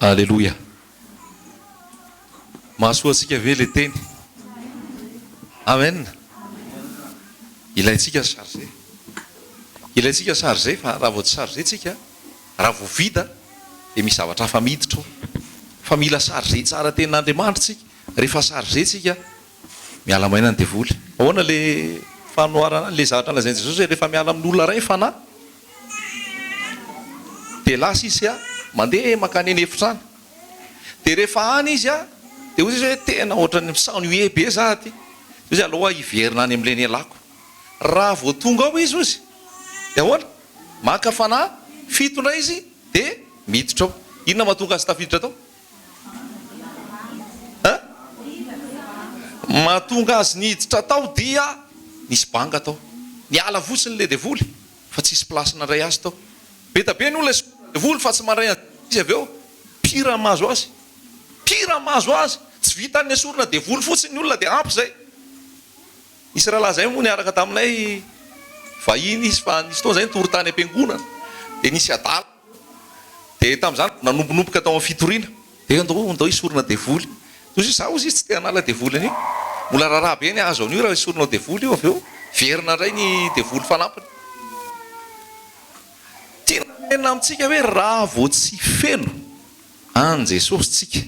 Aleloia! Mahasoa antsika ve le teny? Amen! Ilaintsika charger. Ilaintsika charger fa raha vao tsy charger tsika, raha vao vide dia misy zavatra hafa miditra ao. Fa mila charger tsara tenin'Andriamanitra tsika. Rehefa charger tsika, miala maina ny devoly. Ahoana le fanoharana, le zavatra nolazain'i Jesosy hoe rehefa miala amin'olona iray ny fanahy dia lasa izy mandeha mankany an'efitra any. Dia rehefa any izy dia hoy izy hoe tena ohatran'ny mi-s'ennuyer be za aty. Dia hoy izy aleo aho hiverina any amin'ilay nialako. Raha vao tonga ao izy hozy dia ahoana? Maka fanahy fito indray izy dia miditra ao. Inona mahatonga azy tafiditra tao? Hein? Mahatonga azy niditra tao dia nisy banga tao. Niala fotsiny ilay devoly fa tsisy place nandray azy tao. Be da be ny olona esorin'ny devoly fa tsy mandray an'i izy avy eo. Pire ny mahazo azy. Pire ny mahazo azy. Tsy vitan'ny esorina devoly fotsiny ny olona dia ampy izay. Nisy rahalahy izay moa niaraka taminay, vahiny izy fa nisy fotoana izay nitory tany am-piangonana dia nisy adala dia tamin'izany vao nanombonomboka tao amin'ny fitoriana dia ndao ndao hisorona devoly. Hoy izy, izaho hozy izy tsy te hanala devoly an'io. Mbola raharaha be ny hahazo an'io raha esorinao devoly io avy eo verina indray ny devoly fanampiny. Tiana tenenina amintsika hoe raha vao tsy feno an'i Jesosy tsika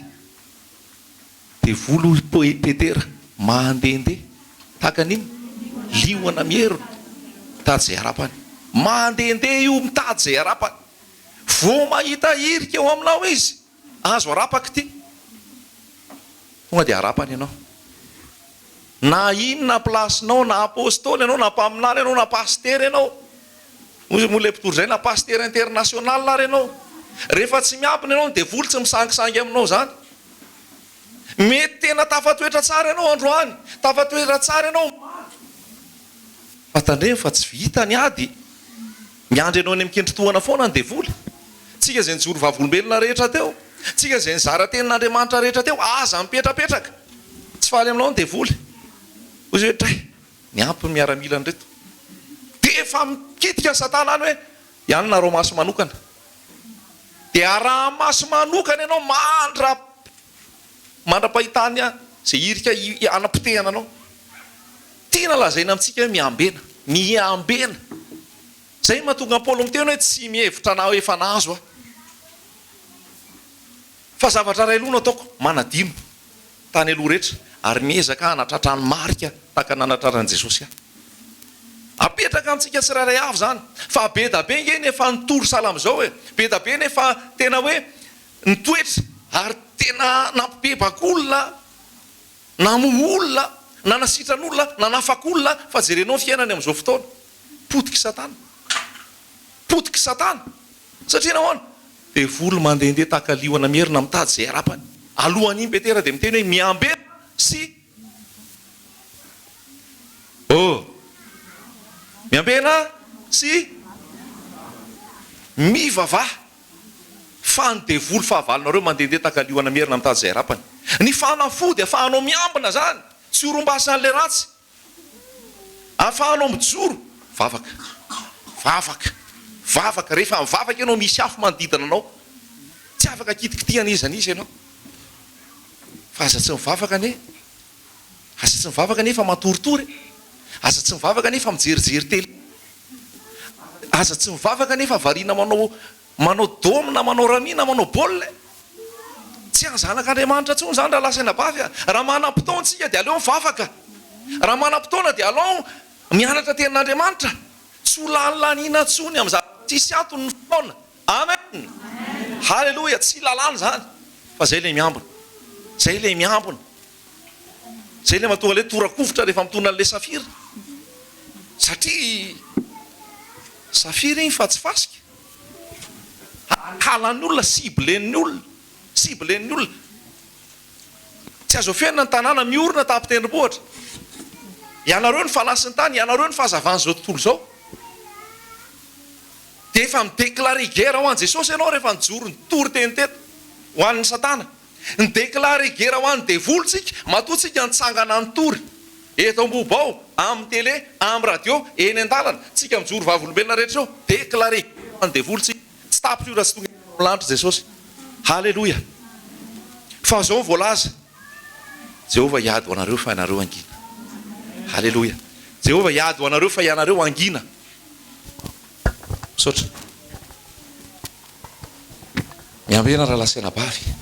Devoly hoy Petera, mandehandeha tahaka ny inona? Liona mierona, mitady izay harapany. Mandehandeha io mitady izay harapany. Vao mahita hirika eo aminao izy, azo harapaka ity. Tonga dia harapany ianao. Na inona place-nao, na apostoly ianao, na mpaminany ianao, na pasitera ianao. Hoy moa ilay mpitory izay, na pasitera international ary ianao. Rehefa tsy miampina ianao, ny devoly tsy misangisangy aminao izany. Mety tena tafatoetra tsara ianao androany, tafatoetra tsara ianao omaly. Fa tandremo fa tsy vita ny ady. Miandry anao eny amin'ny kendritohana foana ny devoly. Tsika izay nijoro vavolombelona rehetra teo, tsika izay nizara tenin'Andriamanitra rehetra teo, aza mipetrapetraka. Tsy faly aminao ny devoly. Hoy izy hoe, Dray, niampy ny miaramilany ireto. Dia efa mikitika ny satana any hoe, Ihany nareo maso manokana. Dia araha-maso manokana ianao mandra mandra-pahitany izay hirika hanapotehana anao. Tiana lazaina amintsika hoe miambena, miambena. Izay no mahatonga an'i Paoly miteny hoe tsy mihevitra anà ho efa nahazo aho. Fa zavatra iray aloha no ataoko, manadino tany aloha rehetra ary miezaka hanatratra ny marika tahaka ny nanatraran'i Jesosy ahy. Apetraka amintsika tsirairay avy izany fa be da be nge ny efa nitory sahala amin'izao e! Be da be ny efa tena hoe nitoetra ary tena nampibebaka olona, namoha olona, nanasitrana olona, nanafaka olona fa jerenao ny fiainany amin'izao fotoana. Potik'i Satana. Potik'i Satana. Satria nahoana? Devoly mandehandeha tahaka liona mierona mitady izay harapany. Alohan'iny Petera dia miteny hoe miambena sy Oh! Miambena sy mivavaha fa ny devoly fahavalonareo mandehandeha tahaka liona mierona mitady izay harapany. Ny fanafody afahanao miambina izany, tsy ho rombasan'ilay ratsy. Ahafahanao mijoro, vavaka, vavaka, vavaka, rehefa mivavaka ianao misy afo manodidina anao, tsy afaka kitikitihana iza n'iza ianao, fa aza tsy mivavaka anie, aza tsy mivavaka anie fa matoritory e, aza tsy mivavaka anie fa mijerijery tele, aza tsy mivavaka anie fa variana manao Manao dôme na manao rami na manao baolina e! Tsy an'ny zanak'Andriamanitra intsony izany rahalahy sy anabavy a! Raha manam-potoana isika dia aleo mivavaka. Raha manam-potoana dia alao mianatra tenin'Andriamanitra. Tsy ho lanilaniana intsony amin'ny zavatra tsisy antony ny fotoana. Amen! Haleloia! Tsy lalàna izany fa izay ilay miambina. Izay ilay miambina. Izay ilay mahatonga ilay tora-kovitra rehefa mitona an'ilay safira. Satria safira iny fa tsy fasika. Halan'ny olona, ciblen'ny olona, ciblen'ny olona. Tsy azo afenina ny tanàna miorina tampon-tendrombohitra. Ianareo ny fanahy sy ny tany, ianareo ny fahazavan'izao tontolo izao. Dia efa mi-declarer guerre ho an'i Jesosy ianao rehefa nijoro nitory teny teto ho an'ny satana. Ni-declarer guerre ho an'ny devoly tsika, matoa tsika nitsangana nitory eto Ambohibao, amin'ny télé, amin'ny radio, eny an-dalana, tsika mijoro vavolombelona rehetra eo, declarer guerre ho an'ny devoly tsika. Tsy tapitra io raha tsy tonga eto amin'ny lanitra Jesosy. Haleloia! Fa izao no voalaza, Jehovah hiady ho anareo fa ianareo hangina. Haleloia! Jehovah hiady ho anareo fa ianareo hangina. Misaotra. Miambena rahalahy sy anabavy.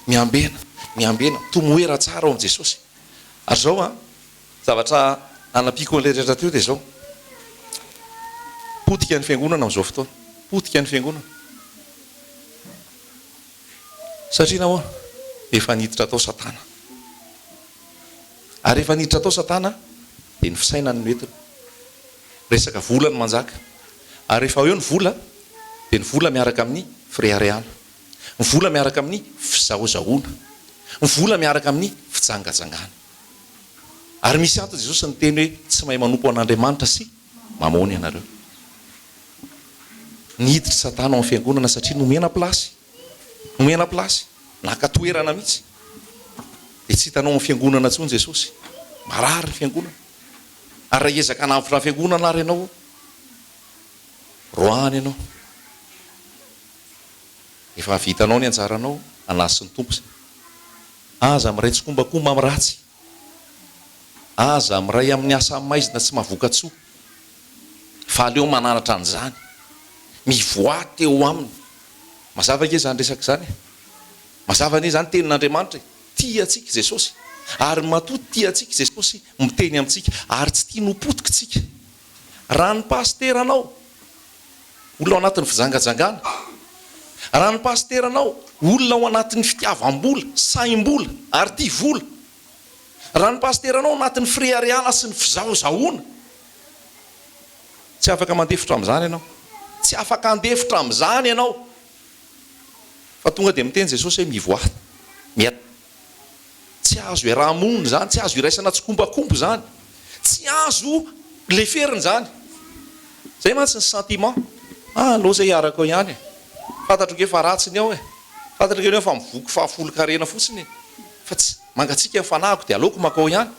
Miambena, miambena. Tomoera tsara ao amin'i Jesosy. Ary izao an, zavatra hanampiako an'ilay rehetra teo dia izao. Potika ny fiangonana amin'izao fotoana. Potika ny fiangonana. Satria nahoana? Efa niditra tao Satana. Ary rehefa niditra tao Satana dia ny fisainany no entiny. Resaka vola no manjaka. Ary rehefa eo ny vola dia ny vola miaraka amin'ny fireharehana. Ny vola miaraka amin'ny fizahozahoana. Ny vola miaraka amin'ny fijangajangana. Ary misy antony Jesosy niteny hoe tsy mahay manompo an'Andriamanitra sy mamono ianareo. Niditra Satana ao amin'ny fiangonana satria nomena plasy. Nomena plasy. Naka toerana mihitsy. Dia tsy hitanao amin'ny fiangonana intsony Jesosy. Marary ny fiangonana. Ary raha hiezaka hanavotra ny fiangonana ary ianao, roahany ianao. Efa vitanao ny anjaranao, anasy ny Tompo izay. Aza miray tsikombakomba amin'ny ratsy. Aza miray amin'ny asa maizina tsy mahavoka-tsoa. Fa aleo mananatra an'izany. Mivoaha teo aminy. Mazava ange izany resaka izany e. Mazava anie izany tenin'Andriamanitra e. Tia antsika Jesosy. Ary matoa tia antsika Jesosy miteny amintsika. Ary tsy tiany ho potika isika. Raha ny pasiteranao olona ao anatin'ny fijangajangana, raha ny pasiteranao olona ao anatin'ny fitiavam-bola, saim-bola ary tia vola, raha ny pasiteranao ao anatin'ny fireharehana sy ny fizahozahoana, tsy afaka mandefitra amin'izany ianao. Tsy afaka handefitra amin'izany ianao. Fa tonga dia miteny Jesosy hoe mivoaha. Mialà. Tsy azo iaraha-monina izany, tsy azo iraisana tsikombakomba izany, tsy azo leferina izany. Izay mantsy ny sentiment. Ah, aleo izay hiaraka ao ihany e. Fantatro ange fa ratsy ny ao e. Fantatro ange fa mivoky fahafolon-karena fotsiny e. Fa tsy mangatsiaka ny fanahiko dia aleoko mankao ihany.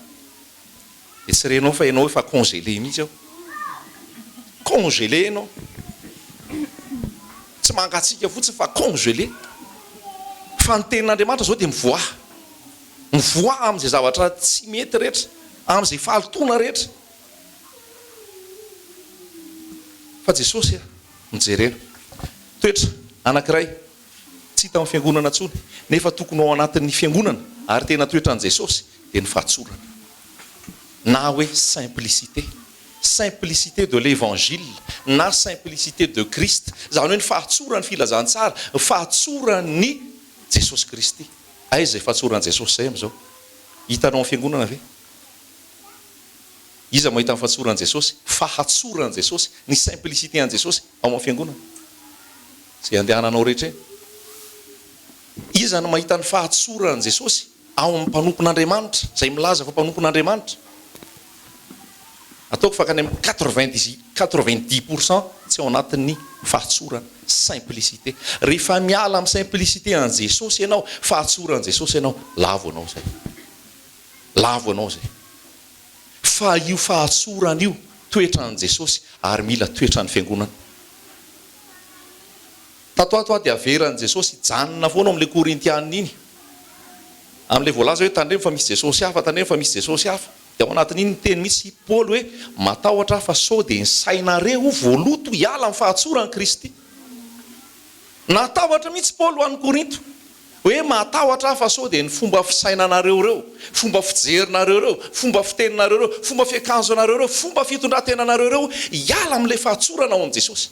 Dia tsy renao fa ianao efa congelé mihitsy ao. Congelé ianao. Tsy mangatsiaka fotsiny fa congelé. Fa ny tenin'Andriamanitra izao dia mivoaha. Mivoaha amin'izay zavatra tsy mety rehetra, amin'izay fahalotoana rehetra. Fa Jesosy a, mijerena. Toetra anankiray tsy hita amin'ny fiangonana intsony, nefa tokony ho ao anatin'ny fiangonana ary tena toetran'i Jesosy dia ny fahatsorana. Na hoe simplicité. Simplicité de l'évangile na simplicité de Christ, izany hoe ny fahatsoran'ny filazantsara, ny fahatsoran'i Jesosy Kristy. Aiza izay fahatsoran'i Jesosy izay amin'izao? Hitanao amin'ny fiangonana ve? Iza mahita ny fahatsoran'i Jesosy? Fahatsoran'i Jesosy, ny simplicité an'i Jesosy ao amin'ny fiangonana. Izay andehananao rehetra eny. Iza no mahita ny fahatsoran'i Jesosy ao amin'ny mpanompon'Andriamanitra, izay milaza fa mpanompon'Andriamanitra? Ataoko fa hankany amin'ny quatre-vingt-dix, quatre-vingt-dix pour cent tsy ao anatin'ny fahatsorana, simplicité. Rehefa miala amin'ny simplicité an'i Jesosy ianao, fahatsoran'i Jesosy ianao, lavo ianao izay. Lavo ianao izay. Fa io fahatsorana io, toetran'i Jesosy ary mila toetran'ny fiangonana. Tato ato aho dia averan'i Jesosy hijanona foana ao amin'ilay Korintiana iny. Amin'ilay voalaza hoe tandremo fa misy Jesosy hafa, tandremo fa misy Jesosy hafa. Dia ao anatin'iny niteny mihitsy i Paoly hoe matahotra aho fa sao dia ny sainareo voaloto hiala amin'ny fahatsoran'i Kristy. Natahotra mihitsy Paoly ho an'ny Korinto hoe matahotra aho fa sao dia ny fomba fisainanareo ireo, fomba fijerinareo ireo, fomba fiteninareo ireo, fomba fiakanjonareo ireo, fomba fitondran-tenanareo ireo hiala amin'ilay fahatsorana ao amin'i Jesosy.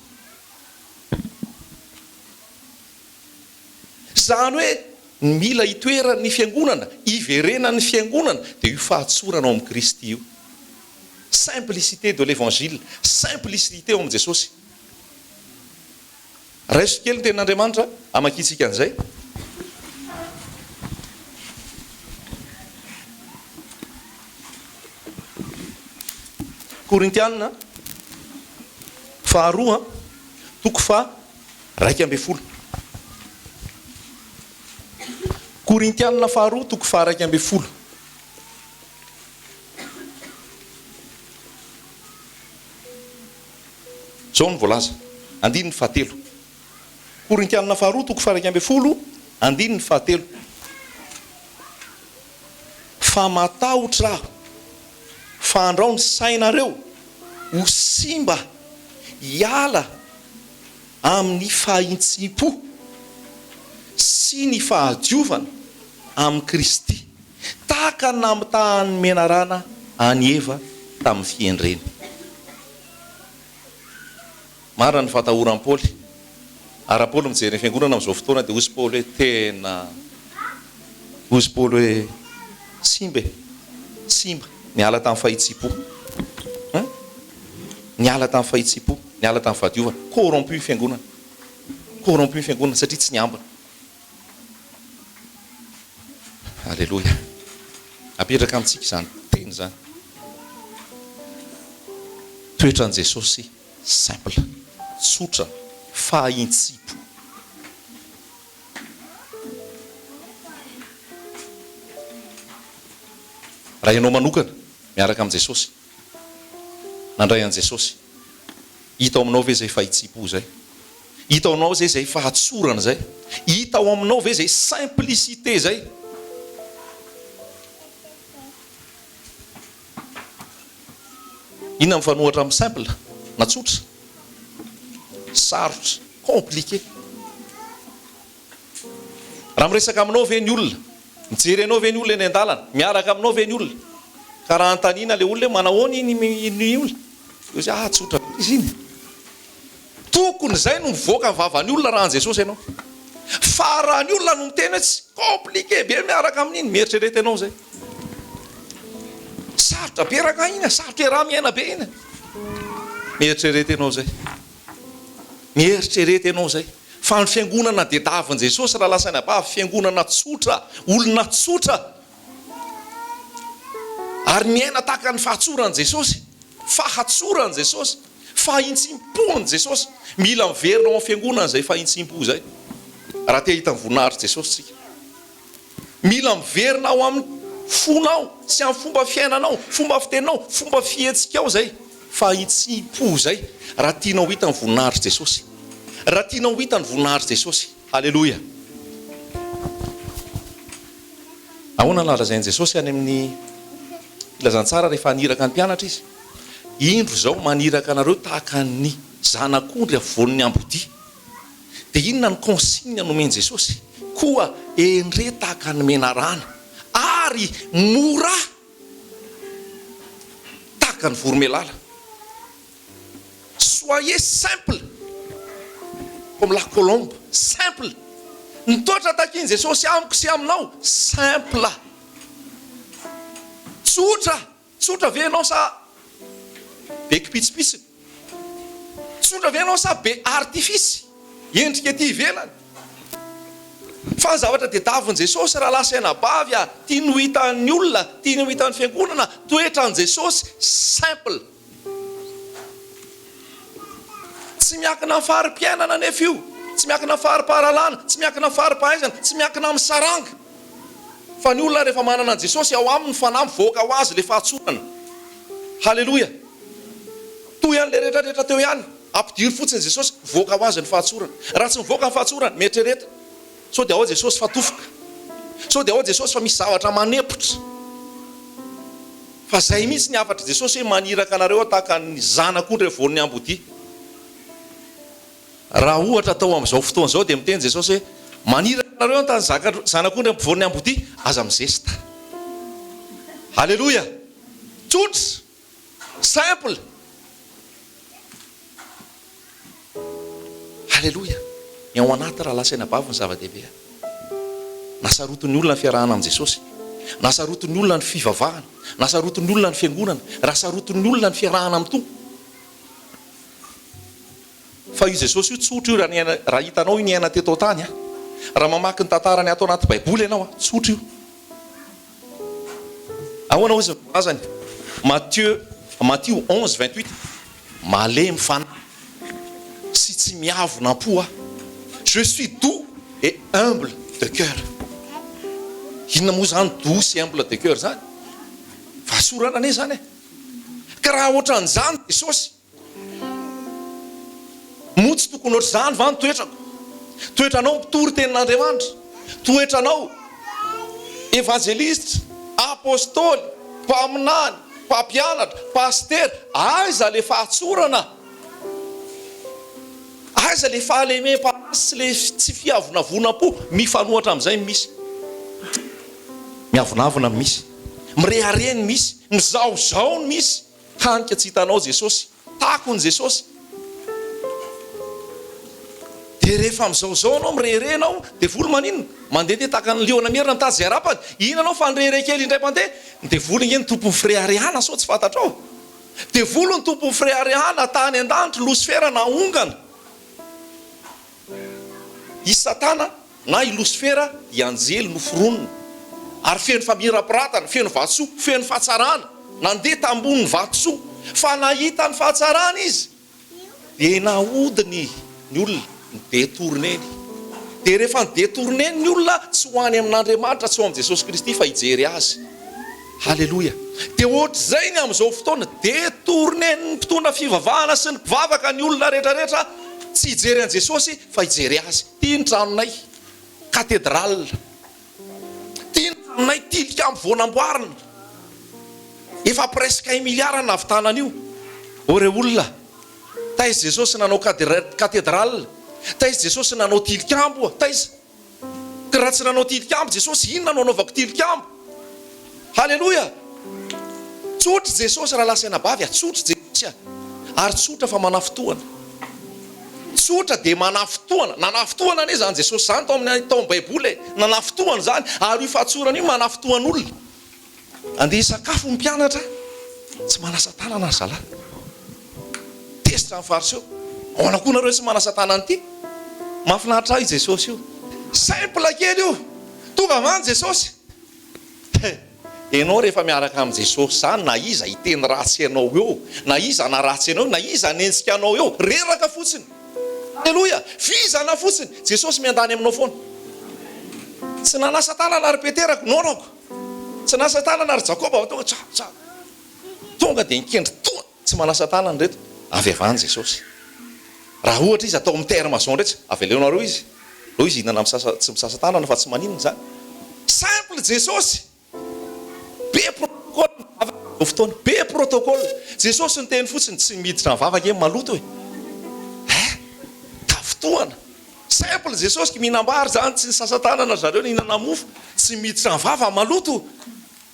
Izany hoe ny mila itoeran'ny fiangonana, iverenan'ny fiangonana dia io fahatsorana ao amin'i Kristy io. Simplicité de l'évangile, simplicité ao amin'i Jesosy. Raiso kely ny tenin'Andriamanitra hamakiantsika an'izay. Korintiana faharoa toko faha 11. Korintiana faharoa toko faha 11. Izao no voalaza, andininy fahatelo. Korintiana faharoa toko faha 11. Andininy fahatelo. Fa matahotra aho fa andrao ny sainareo ho simba hiala amin'ny fahintsim-po sy ny fahadiovana amin'i Kristy, tahaka ny namitahan'ny menarana an'i Eva tamin'ny fihendreny. Marina ny fatahoran'i Paoly. Ary raha Paoly mijery ny fiangonana amin'izao fotoana dia hozy Paoly hoe tena, hozy Paoly hoe simba e, simba, niala tamin'ny fahitsim-po. Hein? Niala tamin'ny fahitsim-po, niala tamin'ny fahadiovana. Corrompu ny fiangonana. Corrompu ny fiangonana satria tsy niambina. Aleloia. Apetraka amintsika izany teny izany. Toetran'i Jesosy simple, tsotra, fahintsim-po. Raha ianao manokana miaraka amin'i Jesosy, nandray an'i Jesosy, Hita ao aminao ve izay fahitsim-po izay? Hita ao aminao ve izay fahatsorana izay? Hita ao aminao ve izay simplicité izay? Inona mifanohatra amin'ny simple na tsotra? Sarotra, compliqué. Raha miresaka aminao ve ny olona? Mijery anao ve ny olona eny an-dalana? Miaraka aminao ve ny olona? Ka raha anontaniana ilay olona hoe manahoana iny iny olona? Dia hoy izy, ah tsotra be izy iny. Tokony izay no mivoaka ny vavan'ny olona raha an'i Jesosy ianao. Fa raha ny olona no miteny hoe tsy compliqué be miaraka amin'iny, mieritrereta ianao izay. Sarotra be rangahy iny, sarotra iaraha-miaina be iny. Mieritrereta ianao izay. Mieritrereta ianao izay. Fa ny fiangonana dia davin'i Jesosy raha lasa any abavy, fiangonana tsotra, olona tsotra. Ary miaina tahaka ny fahatsoran'i Jesosy, fahatsoran'i Jesosy, fahintsim-pon'i Jesosy. Mila miverina ao amin'ny fiangonana izay fahintsim-po izay, raha te hahita ny voninahitr'i Jesosy isika. Mila miverina ao amin'ny fonao sy amin'ny fomba fiainanao, fomba fiteninao, fomba fihetsikao izay fahitsim-po izay raha tianao ho hita ny voninahitr'i Jesosy. Raha tianao ho hita ny voninahitr'i Jesosy. Haleloia! Ahoana no lazain'i Jesosy any amin'ny filazantsara rehefa haniraka ny mpianatra Izy? Indro izao maniraka anareo tahaka ny zanak'ondry afovoan'ny ambodia. Dia inona ny consigne nomen'i Jesosy? Koa endre tahaka ny menarana, ary mora tahaka ny voromailala. Soyez simple comme la colombe, simple. Ny toetra takian'i Jesosy amiko sy aminao, simple. Tsotra. Tsotra ve ianao sa be kipitsipitsiny? Tsotra ve ianao sa be artifice, endrika ety ivelany? Fa ny zavatra tediavin'i Jesosy rahalahy sy anabavy a, tiany ho hitan'ny olona, tiany ho hitan'ny fiangonana, toetran'i Jesosy simple. Tsy miankina amin'ny fari-piainana anefa io, tsy miankina amin'ny fari-pahalalana, tsy miankina amin'ny fari-pahaizana, tsy miankina amin'ny saranga. Fa ny olona rehefa manana an'i Jesosy ao aminy ny fanahy mivoaka ho azy ilay fahatsorana. Haleloia! Toy an'ilay rehetra rehetra teo ihany, ampidiro fotsiny Jesosy, mivoaka ho azy ny fahatsorana. Raha tsy mivoaka ny fahatsorana, mieritrereta, sao dia ao Jesosy fa tofoka, sao dia ao Jesosy fa misy zavatra manempotra. Fa zay mihitsy ny hafatr'i Jesosy hoe maniraka anareo aho tahaka ny zanak'ondry afovoan'ny ambodia. Raha ohatra atao amin'izao fotoana izao dia miteny Jesosy hoe maniraka anareo aho tahaka ny zanak'ondry ampovoan'ny ambodia, aza mizesta. Aleloia! Tsotra! Simple! Aleloia! Ny ao anaty rahalahy sy anabavy no zava-dehibe. Nasarotin'ny olona ny fiarahana amin'i Jesosy. Nasarotin'ny olona ny fivavahana. Nasarotin'ny olona ny fiangonana. Rasarotin'ny olona ny fiarahana amin'ny Tompo. Fa io Jesosy io tsotra io raha niaina, raha hitanao io niaina teto an-tany an. Raha mamaky ny tantarany ato anaty Baiboly ianao an, tsotra io. Ahoana hozy ny voalazany? Matthieu, Matio 11, 28, Malemy fanahy sy tsy miavona am-po aho. Je suis doux et humble de cœur. Inona moa izany doux sy humble de cœur izany? Fahasorana anie izany e! Ka raha ohatran'izany Jesosy, Moa tsy tokony ohatr'izany va ny toetrako? Toetranao mpitory tenin'Andriamanitra? Toetranao, evanjelistra, apostoly, mpaminany, mpampianatra, pasitera, aiza le fahatsorana? Aiza le fahalemem-panahy sy le tsy fiavonavonam-po? Mifanohatra amin'izay ny misy. Miavonavona ny misy. Mirehareha ny misy. Mizahozaho ny misy. Hany ka tsy hitanao Jesosy. Takony Jesosy. Dia rehefa mizahozaho anao, mirehareha anao, devoly maninona? Mandehandeha tahaka ny liona mierona mitady izay harapany. Inona anao fa nirehareha kely indray mandeha? Ny devoly ange no tompon'ny fireharehana sao tsy fantatrao. Devoly no tompon'ny fireharehana tany an-danitra, Losifera naongana. I Satana na i Losifera dia anjely noforonina ary feno famirapiratana, feno vatosoa, feno fahatsarana. Nandeha tambonin'ny vatosoa. Fa nahita ny fahatsarana izy dia nahodiny ny olona, ni-detourner-ny. Dia rehefa ni-detourner-ny ny olona, tsy ho any amin'Andriamanitra, tsy ho amin'i Jesosy Kristy fa hijery azy. Haleloia! Dia ohatr'izay ny amin'izao fotoana, detourner-n'ny mpitondra fivavahana sy ny mpivavaka ny olona rehetrarehetra tsy hijery an'i Jesosy fa hijery azy. Ity ny tranonay, cathédrale. Ity ny tranonay, tilikambo vao namboarina. Efa presque un milliard ny nahavitana an'io. Ô rey olona, taiza Jesosy nanao cathédrale? Taiza Jesosy nanao tilikambo? Taiza? Ka raha tsy nanao tilikambo Jesosy, inona no hanaovako tilikambo? Haleloia! Tsotra Jesosy rahalahy sy anabavy a, tsotra Jesosy a! Ary tsotra fa manafintohana. Tsotra dia manafintohana. Nanafintohana anie izany Jesosy izany tao amin'ny tao amin'ny Baiboly e! Nanafintohana izany, ary io fahatsorana io manafintohan'olona. Andeha hisakafo ny mpianatra, tsy manasa tanana ry zalahy. Tezitra ny Fariseo, ahoana koa nareo tsy manasa tanana ity? Mahafinaritra ahy io Jesosy io. Simple kely io. Tonga avy any Jesosy. He, ianao rehefa miaraka amin'i Jesosy izany na iza hiteny ratsy anao eo, na iza hanaratsy anao eo, na iza hanenjika anao eo, reraka fotsiny. Aleloia! Vizana fotsiny. Jesosy miandany aminao foana. Tsy nanasa tanana ry Petera, nonoko. Tsy nanasa tanana ry Jakoba fa tonga tsa tsa tonga dia nikendry toa tsy manasa tanana ireto avy avy any Jesosy. Raha ohatra izy atao amin'ny terme zao indray tsy aveleonareo izy aleo izy hihinana misasa tsy misasa tanana fa tsy maninona izany. Simple Jesosy. Be protocole ny vavaka amin'izao fotoana. Be protocole. Jesosy niteny fotsiny tsy miditra ny vavaka eny maloto e. Hein! Tafintohana. Simple Jesosy ki mihinam-bary zany tsy nisasa tanana ry zareo nihinana mofo tsy miditra ny vava maloto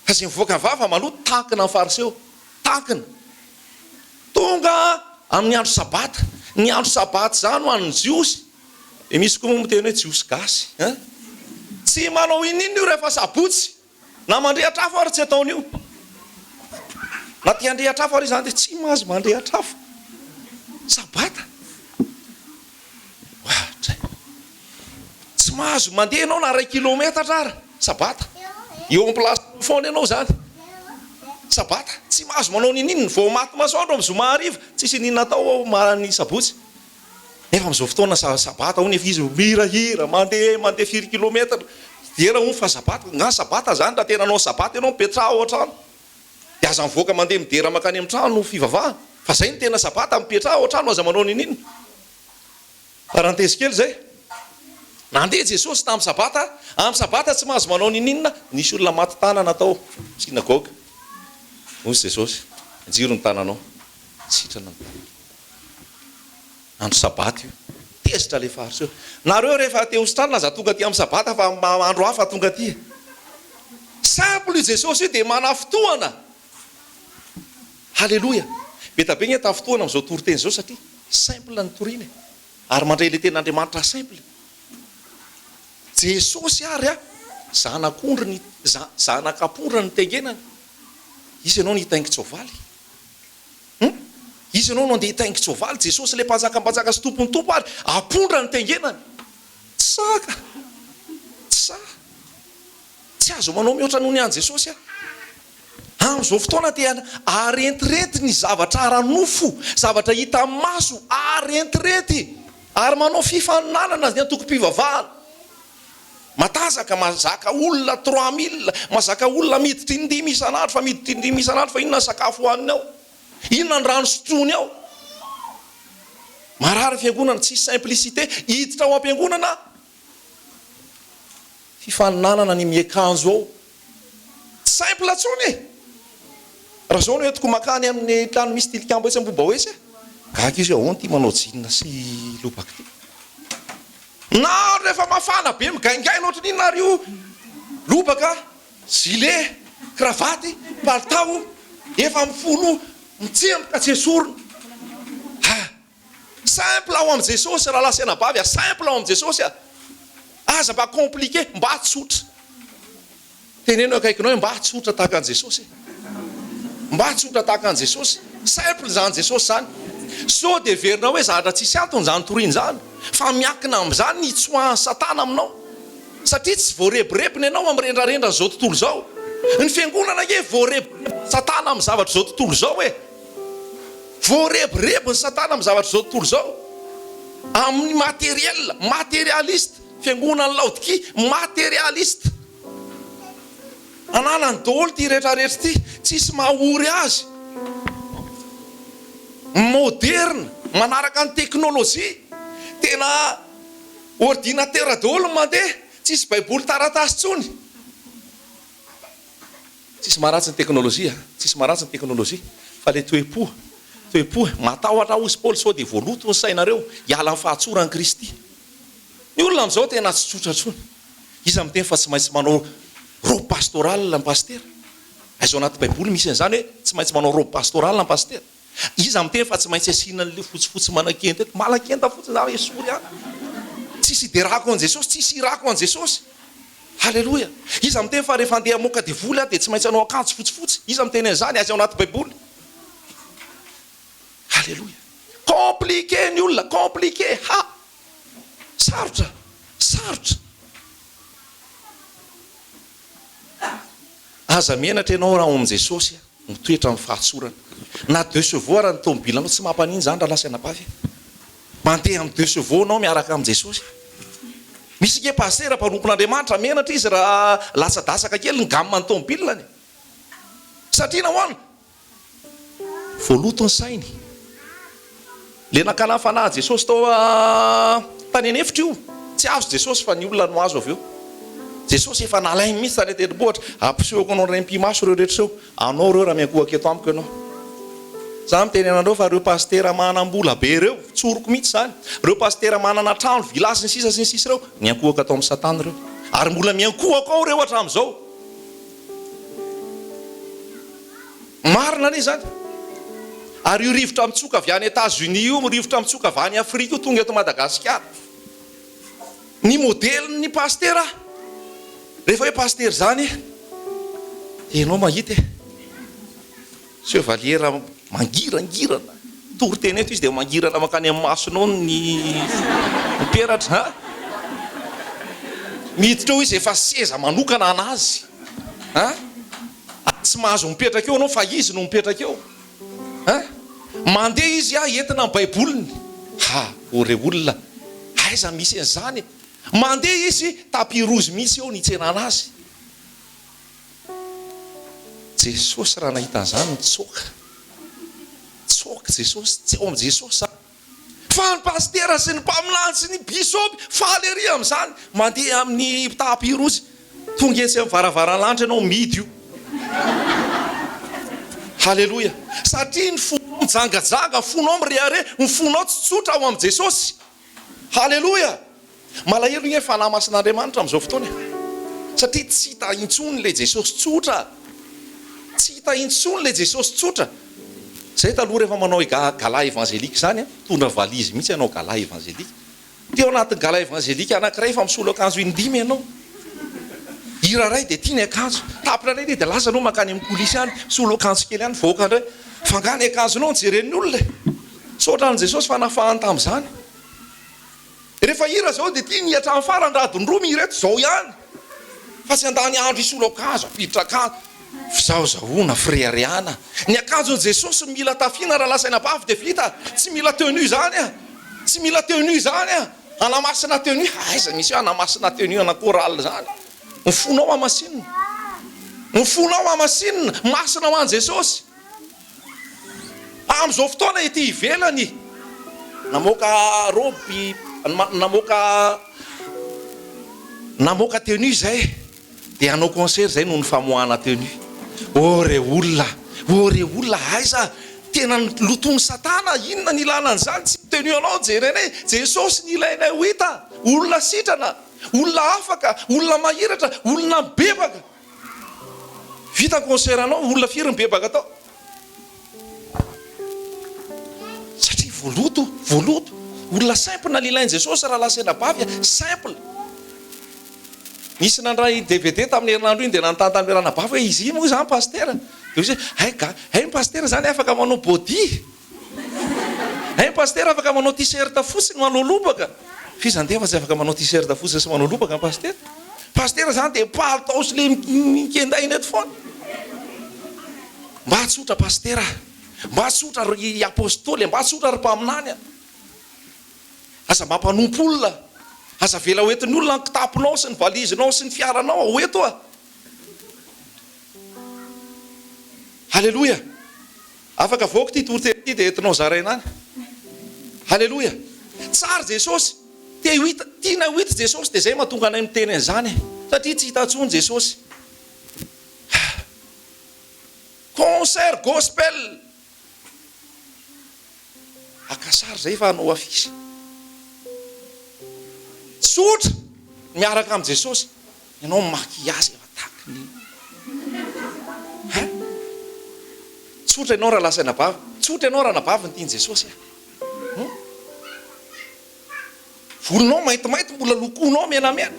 fa zay mivoaka ny vava maloto tankina ny fariseo tankina tonga amin'ny andro sabata ny andro sabata zany ho an'ny jiosy de misy koa moa miteny hoe jiosy gasy hein tsy manao ininona io rehefa sabotsy Na mandrehatra afo ary tsy ataony io. Na te handrehatra afo ary izany dia tsy mahazo mandrehatra afo. Sabata. Ohatray. Tsy mahazo mandeha ianao na iray kilometatra ary. Sabata. Eo am-place foana ianao izany. Sabata. Tsy mahazo manao ninininona. Vao maty masoandro amin'ny zoma hariva, tsisy ininona atao ao ny sabotsy. Nefa amin'izao fotoana sabata hono efa izy mihirahira, mandeha mandeha firy kilomètre, dera hono fa sabata, nga sabata zany raha tena hanao sabata ianao mipetraha ao an-trano, dia aza mivoaka mandeha midera mankany amin'ny trano fivavahana, fa zay no tena sabata, mipetraha ao an-trano aza manao n'inon'inona. Parenthèse kely zay. Nandeha Jesosy tamin'ny sabata, amin'ny sabata tsy mahazo manao n'inon'inona, nisy olona maty tanana tao synagoga, hoy Jesosy, anjiro ny tananao, sitrana ny tanany. Andro sabata io. Tezitra ilay fariseo. Nareo rehefa te ho sitranina aza tonga aty amin'ny sabata fa andro hafa tonga aty e. Simple io Jesosy io dia manafintohana. Haleloia. Be da be nge tafintohana amin'izao toriteny izao satria simple ny toriana e. Ary mandray ilay tenin'Andriamanitra simple. Jesosy ary a, zanak'ondry ny, zanak'ampondra nitengenany. Iza ianao no hitaingin-tsoavaly? Hum? Iza ianao no andeha hitaingin-tsoavaly? Jesosy ilay Mpanjaka mpanjaka sy Tompon'ny tompo ary ampondra ny tengenany. Tsy sahy ka! Tsy sahy. Tsy azo manao mihoatra noho ny an'i Jesosy aho. Amin'izao fotoana dia arentirenty ny zavatra ara-nofo, zavatra hita maso, arentirenty ary manao fifaninanana ny antokom-pivavahana. Matanjaka, mazaka olona 3000, mazaka olona miditra indimy isan'andro fa miditra indimy isan'andro fa inona ny sakafo hohaniny ao? Inona ny rano sotroiny ao? Marary ny fiangonana, tsisy simplicité, hiditra ao am-piangonana. Fifaninanana ny miakanjo ao. Tsy simple intsony e! Raha izao no entiko mankany amin'ny trano misy tilikambo etsy Ambohibao etsy a! Gaga izy hoe ahoana ity manao jean sy lobaka ity. Na rehefa mafana be migaingaina ohatran'ny inona ary io lobaka, gilet, kravaty, palitao efa mifono mitsemboka tsy esorina. Ha! Simple ao amin'i Jesosy rahalahy sy anabavy a! Simple ao amin'i Jesosy a! Aza mba compliqué, mba tsotra. Teneno eo akaikinao hoe mba tsotra tahaka an'i Jesosy e! Mba tsotra tahaka an'i Jesosy. Simple izany Jesosy izany. Sao dia heverinao hoe zavatra tsisy antony izany toriana izany, fa miankina amin'izany ny hitsoahan'i Satana aminao. Satria tsy voarebirebina ianao amin'ny rendrarendran'izao tontolo izao. Ny fiangonana ange voarebirebin'i Satana amin'ny zavatr'izao tontolo izao e! Voarebirebin'i Satana amin'ny zavatr'izao tontolo izao. Amin'ny matériel, materialiste. Fiangonan'i Laodikia, materialiste. Ananany daholo ity rehetrarehetra ity, tsisy maha ory azy. Moderina, manaraka ny teknolojia, tena ordinateur daholo ny mandeha, tsisy baiboly taratasy intsony. Tsisy maharatsy ny teknolojia, tsisy maharatsy ny teknolojia, fa ilay toe-po, toe-po, matahotra aho hozy Paoly sao dia voaloto ny sainareo hiala amin'ny fahatsoran'i Kristy. Ny olona amin'izao tena tsy tsotra intsony. Iza miteny fa tsy maintsy manao robe pastorale ny pasitera? Aiza ao anaty baiboly misy an'izany hoe tsy maintsy manao robe pastorale ny pasitera? Iza miteny fa tsy maintsy asiana an'ilay fotsifotsy manakenta eto? Malakenta fotsiny za esory any. Tsisy hiderako an'i Jesosy, tsisy hirako an'i Jesosy. Haleloia. Iza miteny fa rehefa andeha hamoaka devoly aho dia tsy maintsy hanao akanjo fotsifotsy? Iza miteny an'izany? Aiza ao anaty baiboly? Haleloia. Compliqué ny olona, compliqué, ha! Sarotra, sarotra. Aza menatra ianao raha ao amin'i Jesosy mitoetra amin'ny fahatsorana. Na deux chevaux ara ny tomobilanao tsy mampanino izany rahalahy sy anabavy a. Mandeha amin'ny deux chevaux anao miaraka amin'i Jesosy. Misy nge pasitera mpanompon'Andriamanitra menatra izy raha latsadasaka kely ny gamme ny tomobilany. Satria nahoana? Voaloto ny sainy. Le nakana fanahy Jesosy tao tany an'efitra io, tsy azo Jesosy fa ny olona no azo avy eo. Jesosy efa nalainy mihitsy tany an-tendrombohitra, ampisehoko anao indray mipi-maso ireo rehetra ireo, anao ireo raha miankohoka eto amiko ianao. Za miteny anareo fa ireo pasitera manam-bola be ireo, tsoriko mihitsy izany, ireo pasitera manana trano, villa sy ny sisa sy ny sisa ireo, niankohoka tao amin'i satana ireo. Ary mbola miankohoka ao ireo hatramin'izao. Marina anie izany. Ary io rivotra mitsoka avy any Etats Unis io, rivotra mitsoka avy any Afrika io tonga eto Madagasikara. Ny modelin'ny pasitera, rehefa hoe pasitera izany dia ianao mahita e. Chevalier mangirangirana, mitory teny eto izy dia mangirana mankany amin'ny masonao ny peratra an! Miditra eo izy efa seza manokana an'azy an! Ary tsy mahazo mipetraka eo ianao fa izy no mipetraka eo an! Mandeha izy an, entina ny baiboliny, ha! O re olona, aiza misy an'izany e! Mandeha izy, tapis rouge mihitsy eo ny hitsenana azy. Jesosy raha nahita an'izany nitsoaka. Nitsoaka Jesosy, tsy ao amin'i Jesosy izany. Fa ny pasitera sy ny mpaminany sy ny bisopy faly ery amin'izany, mandeha amin'ny tapis rouge. Tonga etsy amin'ny varavaran'ny lanitra ianao, mihidy io. Haleloia. Satria ny fonao mijangajanga, ny fonao mirehareha, ny fonao tsy tsotra ao amin'i Jesosy. Haleloia! Malahelo nge Fanahy Masin'Andriamanitra amin'izao fotoana e! Satria tsy hita intsony ilay Jesosy tsotra! Tsy hita intsony ilay Jesosy tsotra! Zay taloha rehefa manao gala évangélique izany an, mitondra valise mihitsy hanao gala évangélique. Teo anatin'ny gala évangélique anankiray efa misolo akanjo in-dimy ianao. Hira iray dia ity ny akanjo. Tapitra indray dia lasa aloha mankany amin'ny coulisse any, misolo akanjo kely any, mivoaka indray. Fa angaha ny akanjonao no jeren'ny olona e! Misaotra an'i Jesosy fa nafahany tamin'izany. Rehefa hira zao dia tiany hatramin'ny farany raha adiny roa mihira eto zao ihany fa tsy handany andro hisolo akanjo hampiditra akanjo. Fizahozahoana, fireharehana. Ny akanjon'i Jesosy no mila tafiana raha lazaina bavy dia vita. Tsy mila tenue izany a! Tsy mila tenue izany a! Hanamasina tenue, aiza misy hoe hanamasina tenue ana chorale izany? Ny fonao hamasinina. Ny fonao hamasinina, masina ho an'i Jesosy. Amin'izao fotoana ety ivelany, namoaka robe, namoaka. Namoaka tenue izay dia hanao concert izay noho ny famoahana tenue. Oh re olona, oh re olona aiza tena loton'i satana, inona ny ilana an'izany, tsy ny tenue anao no jerenay, Jesosy no ilainay ho hita, olona sitrana, olona afaka, olona mahiratra, olona mibebaka. Vita ny concert anao, olona firy nibebaka tao? Satria voaloto, voaloto. Olona simple nalilain'i Jesosy rahalahy sy anabavy a, simple. Nisy nandray DVD tamin'ny herinandro iny dia nanontany tamin'ilay ranabavy hoe izy iny moa izany pasitera? Dia hoy izy hoe hay ga, hay ny pasitera izany afaka manao body. Hay ny pasitera afaka manao t-shirt fotsiny manao lobaka. F'iza ndeha fa tsy afaka manao t-shirt fotsiny sy manao lobaka ny pasitera? Pasitera izany dia palitao sy le mikendaina eto foana. Mba tsotra pasitera a! Mba tsotra ry apostoly a! Mba tsotra ry mpaminany a! Aza mampanompo olona! Aza avela ho entin'ny olona ny kitaponao sy ny valizinao sy ny fiaranao ho eto a! Aleloia! Afaka avoaka ity toriteny ity dia entinao zaraina any. Aleloia! Tsara Jesosy! Te ho hita, tianay ho hita Jesosy dia izay mahatonga anay miteny an'izany e! Satria tsy hita intsony Jesosy. Concert gospel! Haka sary izay fa hanao affiche. Tsotra! Miaraka amin'i Jesosy. Ianao mi-maquillage efa tahaky ny hein? Tsotra ianao rahalahy sy anabavy. Tsotra ianao ranabavy ny tian'i Jesosy a. Hum? Volonao maintimainty mbola lokoinao menamena.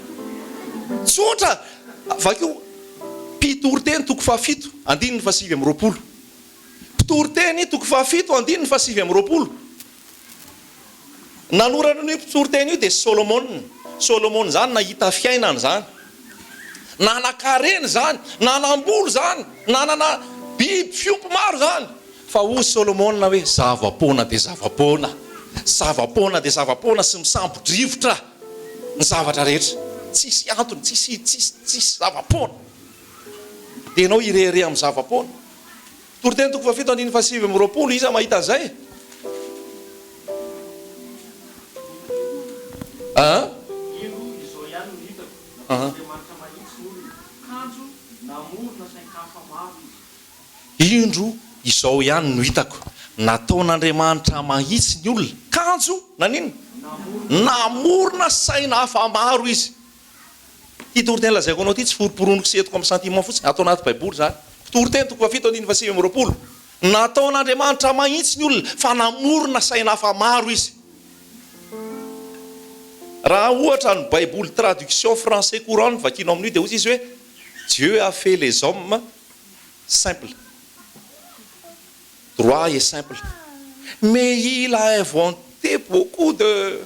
Tsotra! Vakio Mpitoriteny toko fahafito andininy fahasivy amby roapolo. Mpitoriteny toko fahafito andininy fahasivy amby roapolo. Nanoratra an'io mpitoriteny io dia Solomona. Solomona izany nahita fiainana izany. Nanan-karena izany, nanam-bola izany, nanana biby fiompy maro izany. Fa hoy Solomona hoe, Zava-poana dia zava-poana, zava-poana dia zava-poana sy misambo-drivotra ny zavatra rehetra. Tsisy antony, tsisy, tsisy, tsisy, zava-poana. Dia ianao hirehareha amin'ny zava-poana. Toriteny toko fahafito andininy fahasivy amby roapolo, iza mahita an'izay? Aa? Indro izao ihany no hitako, nataon'Andriamanitra mahitsy ny olona, kanjo namorona sain-kafa maro izy. Indro izao ihany no hitako, nataon'Andriamanitra mahitsy ny olona, kanjo naninona? Namorona saina hafa maro izy. Ity toriteny lazaiko anao ity tsy foromporoniko sy entiko amin'ny sentiment fotsiny, ato anaty baiboly izany. Mpitoriteny toko fahafito andininy fahasivy amby roapolo. Nataon'Andriamanitra mahitsy ny olona fa namorona saina hafa maro izy. Raha ohatra ny baiboly traduction français courant no vakianao amin'io dia hoy izy hoe Dieu a fait les hommes simples. Droit et simple. Mais il a inventé beaucoup de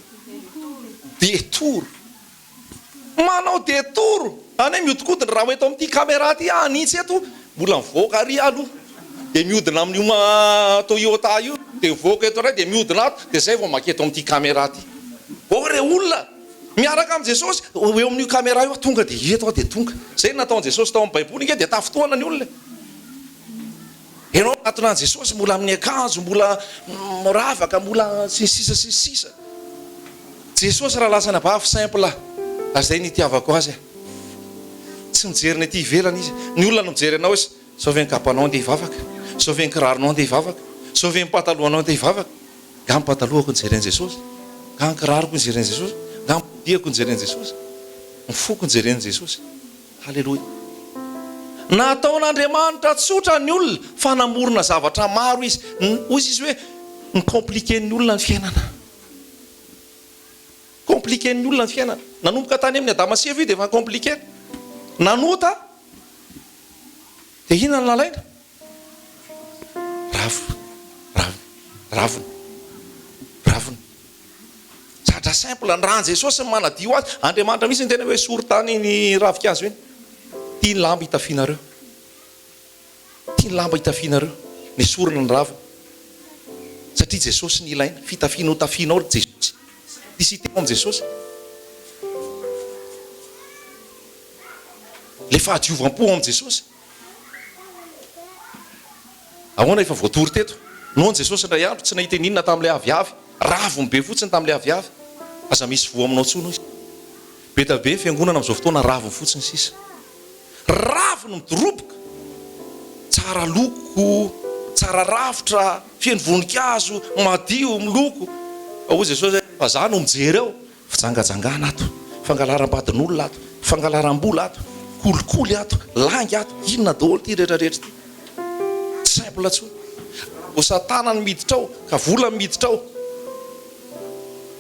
détours. Manao détour any hoe miodikodina, raha ho eto amin'ity caméra ity aho hanitsy eto, mbola mivoaka ary aloha, dia miodina amin'io Toyota io, dia mivoaka eto indray, dia miodina ato, dia izay vao manketo amin'ity caméra ity. Oh re olona! Miaraka amin'i Jesosy, eo amin'io caméra io aho tonga dia eto aho dia tonga. Izay no nataon'i Jesosy tao amin'ny Baiboly ange dia tafintohana ny olona e. Ianao manatona an'i Jesosy mbola amin'ny akanjo mbola miravaka mbola sy ny sisa sy ny sisa. Jesosy raha lasa anabavy simple ary izay no itiavako azy. Tsy mijery ny aty ivelany izy. Ny olona no mijery anao hoe zao ve ny kapanao andeha hivavaka? Zao ve ny kiraronao andeha hivavaka? Zao ve ny patalohanao andeha hivavaka? Nga ny patalohako no jeren'i Jesosy? Nga ny kiraroko no jeren'i Jesosy? Nga ny podiako no jeren'i Jesosy? Ny foko no jeren'i Jesosy. Haleloia. Nataon'Andriamanitra tsotra ny olona fa namorona zavatra maro izy. Hoy izy hoe ni-compliquer-n'ny olona ny fiainana. Compliquer-n'ny olona ny fiainana. Nanomboka tany amin'i Adama sy Eva io dia efa compliquer. Nanota dia inona no nalaina? Ravina, ravina, ravina, ravina. Zatra simple, ny ran'i Jesosy no manadio azy. Andriamanitra mihitsy niteny hoe esory tany iny ravinkazo iny. Ity ny lamba itafianareo. Ity ny lamba itafianareo. Nesorina ny ravina. Satria Jesosy no ilaina. Fitafiana ho tafianao ry Jesosy. Simplicité ao amin'i Jesosy. Ilay fahadiovam-po ao amin'i Jesosy. Ahoana efa voatory teto? Noana Jesosy indray andro, tsy nahita ininona tamin'ilay aviavy. Raviny be fotsiny tamin'ilay aviavy. Aza misy voa aminao intsony hoy izy. Be da be fiangonana amin'izao fotoana raviny fotsiny sisa. Raviny midoroboka! Tsara loko, tsara rafitra, feno voninkazo, madio, miloko. Fa hoy Jesosy hoe, fa za no mijery ao, fijangajangana ato, fangalaram-badin'olona ato, fangalaram-bola ato, kolikoly ato, lainga ato, inona daholo ity rehetra rehetra ity. Tsy simple intsony. Raha vao satana no miditra ao, ka vola no miditra ao,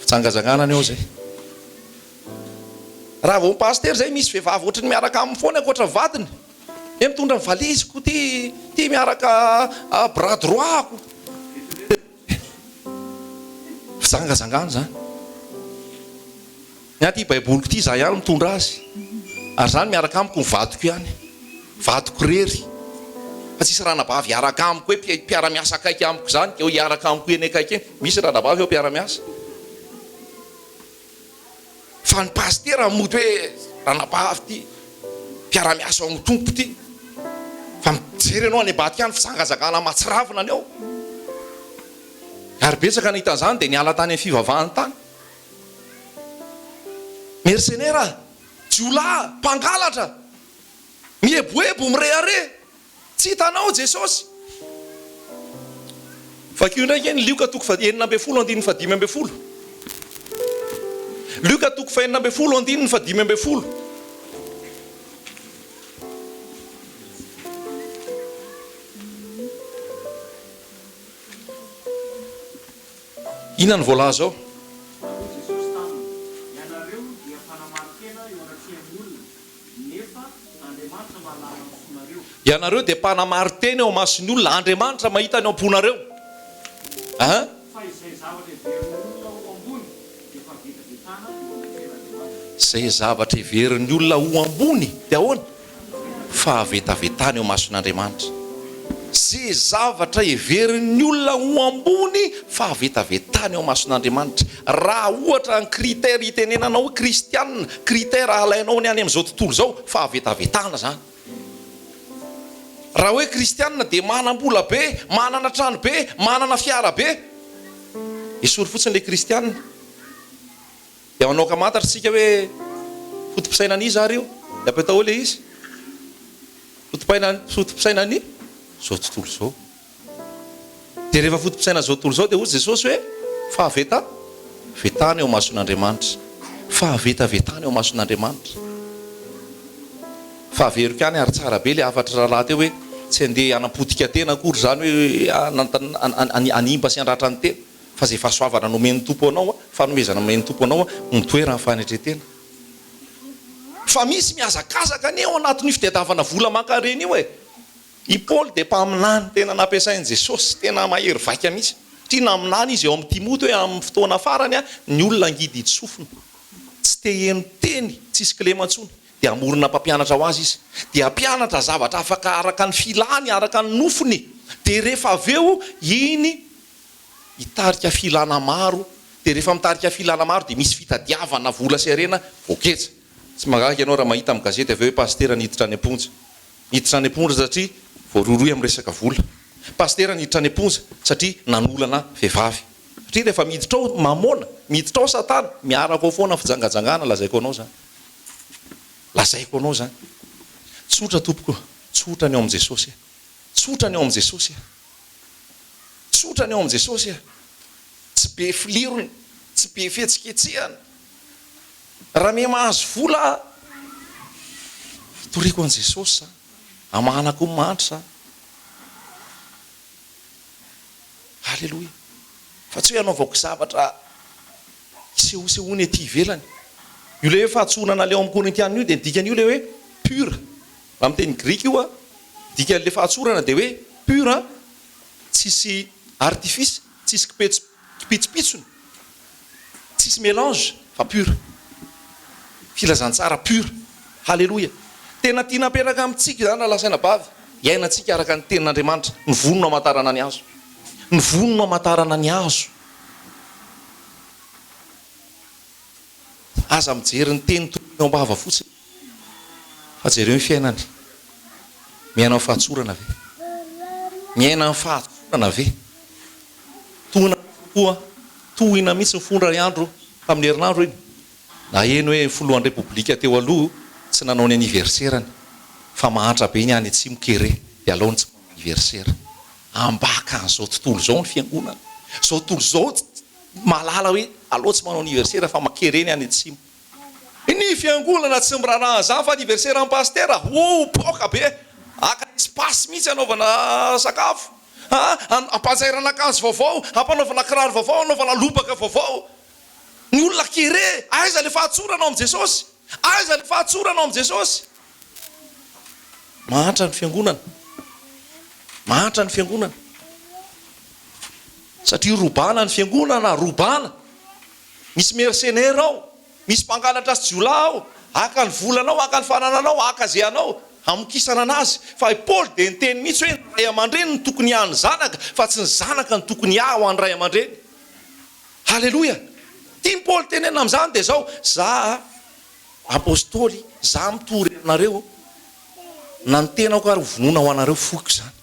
fijangajangana ny ao izay. Raha vao pasitera izay misy vehivavy ohatry ny miaraka aminy foana ankoatra ny vadiny, dia mitondra ny valiziko ity, ity miaraka bras droit-ko. Fijangajangana izany. Ny ahy ity baiboliko ity izaho ihany mitondra azy. Ary izany miaraka amiko ny vadiko ihany. Vadiko irery. Fa tsisy ranabavy hiaraka amiko hoe mpiara-miasa akaiky amiko izany, eo hiaraka amiko eny akaiky eny. Misy ranabavy eo mpiara-miasa. Fa ny pasitera mody hoe ranabavy ity, mpiara-miasa ao amin'ny Tompo ity. Fa mijery ianao any ambadika any fijangajangana mahatsiravina ny ao. Ary betsaka nahita an'izany dia niala tany amin'ny fivavahany tany. Mersenera, jiolahy, mpangalatra, mieboebo, mirehareha. Tsy hitanao Jesosy. Vakio indray ange ny Lioka toko faha 16 andininy faha 15. Lioka toko faha 16 andininy faha 15. Inona no voalaza ao? Ary hoy Jesosy taminy, Ianareo dia mpanamarin-tena eo anatrehan'ny olona, Nefa Andriamanitra mahalala ny fonareo. Ianareo dia mpanamarin-tena eo imason'ny olona, Andriamanitra mahita ny ao am-ponareo. Aha. Fa izay zavatra heverin'ny olona ho ambony dia fahavetavetana eo anatrehan'Andriamanitra. Izay zavatra heverin'ny olona ho ambony dia ahoana? Fahavetavetana eo imason'Andriamanitra. Ze zavatra heverin'ny olona ho ambony, fahavetavetana eo imason'Andriamanitra. Raha ohatra ny critère hitenenanao hoe kristianina, critère halainao ny any amin'izao tontolo izao, fahavetavetana izany. Raha hoe kristianina dia manam-bola be, manana trano be, manana fiara be. Esory fotsiny ilay kristianina. Dia manao ankamantatra isika hoe foto-pisainan'iza ary io? Dia apetao eo ilay izy. Foto-pisainan'ny izao tontolo izao. Dia rehefa foto-pisainan'izao tontolo izao dia hoy Jesosy hoe fahaveta vetana eo imason'Andriamanitra. Fahavetavetana eo imason'Andriamanitra. Fa averiko ihany ary tsara be ilay hafatry rahalahy teo hoe tsy handeha hanampotika tena akory izany hoe hanimba sy handratra ny tena fa izay fahasoavana nomen'ny Tompo anao, fanomezana nomen'ny Tompo anao mitoera amin'ny fanetren-tena. Fa misy mihazakazaka anie ao anatin'io fitadiavana vola aman-karena io e! I Paoly dia mpaminany tena nampiasain'i Jesosy, tena mahery vaika mihitsy, satria naminany izy eo amin'i Timoty hoe amin'ny fotoana farany ny olona hangidihidy sofina, tsy te heno teny tsisy kilema intsony, dia hamorona mpampianatra ho azy izy, dia hampianatra zavatra afaka araka ny filany, araka ny nofony, dia rehefa avy eo iny hitarika filana maro, dia rehefa mitarika filana maro dia misy fitadiavana vola sy harena voaketsa. Tsy mahagaga ianao raha mahita amin'ny gazety avy eo hoe pasitera niditra any am-ponja. Niditra any am-ponja satria voarohirohy amin'ny resaka vola. Pasitera niditra any am-ponja satria nanolana vehivavy. Satria rehefa miditra ao mamôna, miditra ao satana, miaraka ao foana ny fijangajangana, lazaiko anao izany. Lazaiko anao izany. Tsotra tompoko, tsotra ny ao amin'i Jesosy e. Tsotra ny ao amin'i Jesosy e. Tsotra ny ao amin'i Jesosy e. Tsy be filirony, tsy be fihetsiketsehana. Raha miha mahazo vola aho, hitoriako an'i Jesosy za, hamahanako ny mahantra za. Aleloia. Fa tsy hoe hanaovako zavatra hisehosehoana ety ivelany. Io ilay hoe fahatsorana naleha ao amin'ny Korintiana io dia ny dikan'io ilay hoe pur. Raha amin'ny teny grika io, dikan'ilay fahatsorana dia hoe pur, tsisy artifice, tsisy kipetsopitsony. Tsisy mélange fa pur. Filazantsara pur. Haleloia. Tena tiana apetraka amintsika izany rahalahy sy anabavy, hiainantsika araka ny tenin'Andriamanitra, ny vono no hamantarana ny hazo. Ny vono no hamantarana ny hazo. Aza mijery ny teny toy ny eo am-bava fotsiny fa jereo ny fiainany. Miaina amin'ny fahatsorana ve? Miaina amin'ny fahatsorana ve? Tohina mihitsy ny fo an! Tohina mihitsy ny fo indray andro tamin'ny herinandro iny. Naheno hoe ny filohan'ny Repoblika teo aloha tsy nanao ny anniversaire-ny fa mahantra be ny any atsimo kere dia alao ny tsy manao anniversaire. Ambaka an'izao tontolo izao ny fiangonana. Izao tontolo izao mahalala hoe alao tsy manao anniversaire fa kere ny any atsimo. Ny fiangonana tsy miraharaha an'izany fa anniversaire an'i pasitera, hoo poka be, haka espace mihitsy hanaovana sakafo, ha hampanjairana akanjo vaovao, hampanaovana kiraro vaovao, hanaovana lobaka vaovao. Ny olona kere, aiza le fahatsorana ao amin'i Jesosy? Aiza le fahatsorana ao amin'i Jesosy? Mahantra ny fiangonana. Mahantra ny fiangonana. Satria robana ny fiangonana, robana. Misy mercenaires ao, misy mpangalatra sy jiolahy ao, haka ny volanao, haka ny fanananao, haka ze anao, hamokisana anazy. Fa i Paoly dia niteny mihitsy hoe ny ray aman-dreny no tokony hiahy ny zanaka fa tsy ny zanaka no tokony hiahy ho an'ny ray aman-dreny. Haleloia! Tian'i Paoly tenenina amin'izany dia izao, za apostoly, za mitory aminareo, na ny tenako ary ho vonoina ho anareo, foiko izany.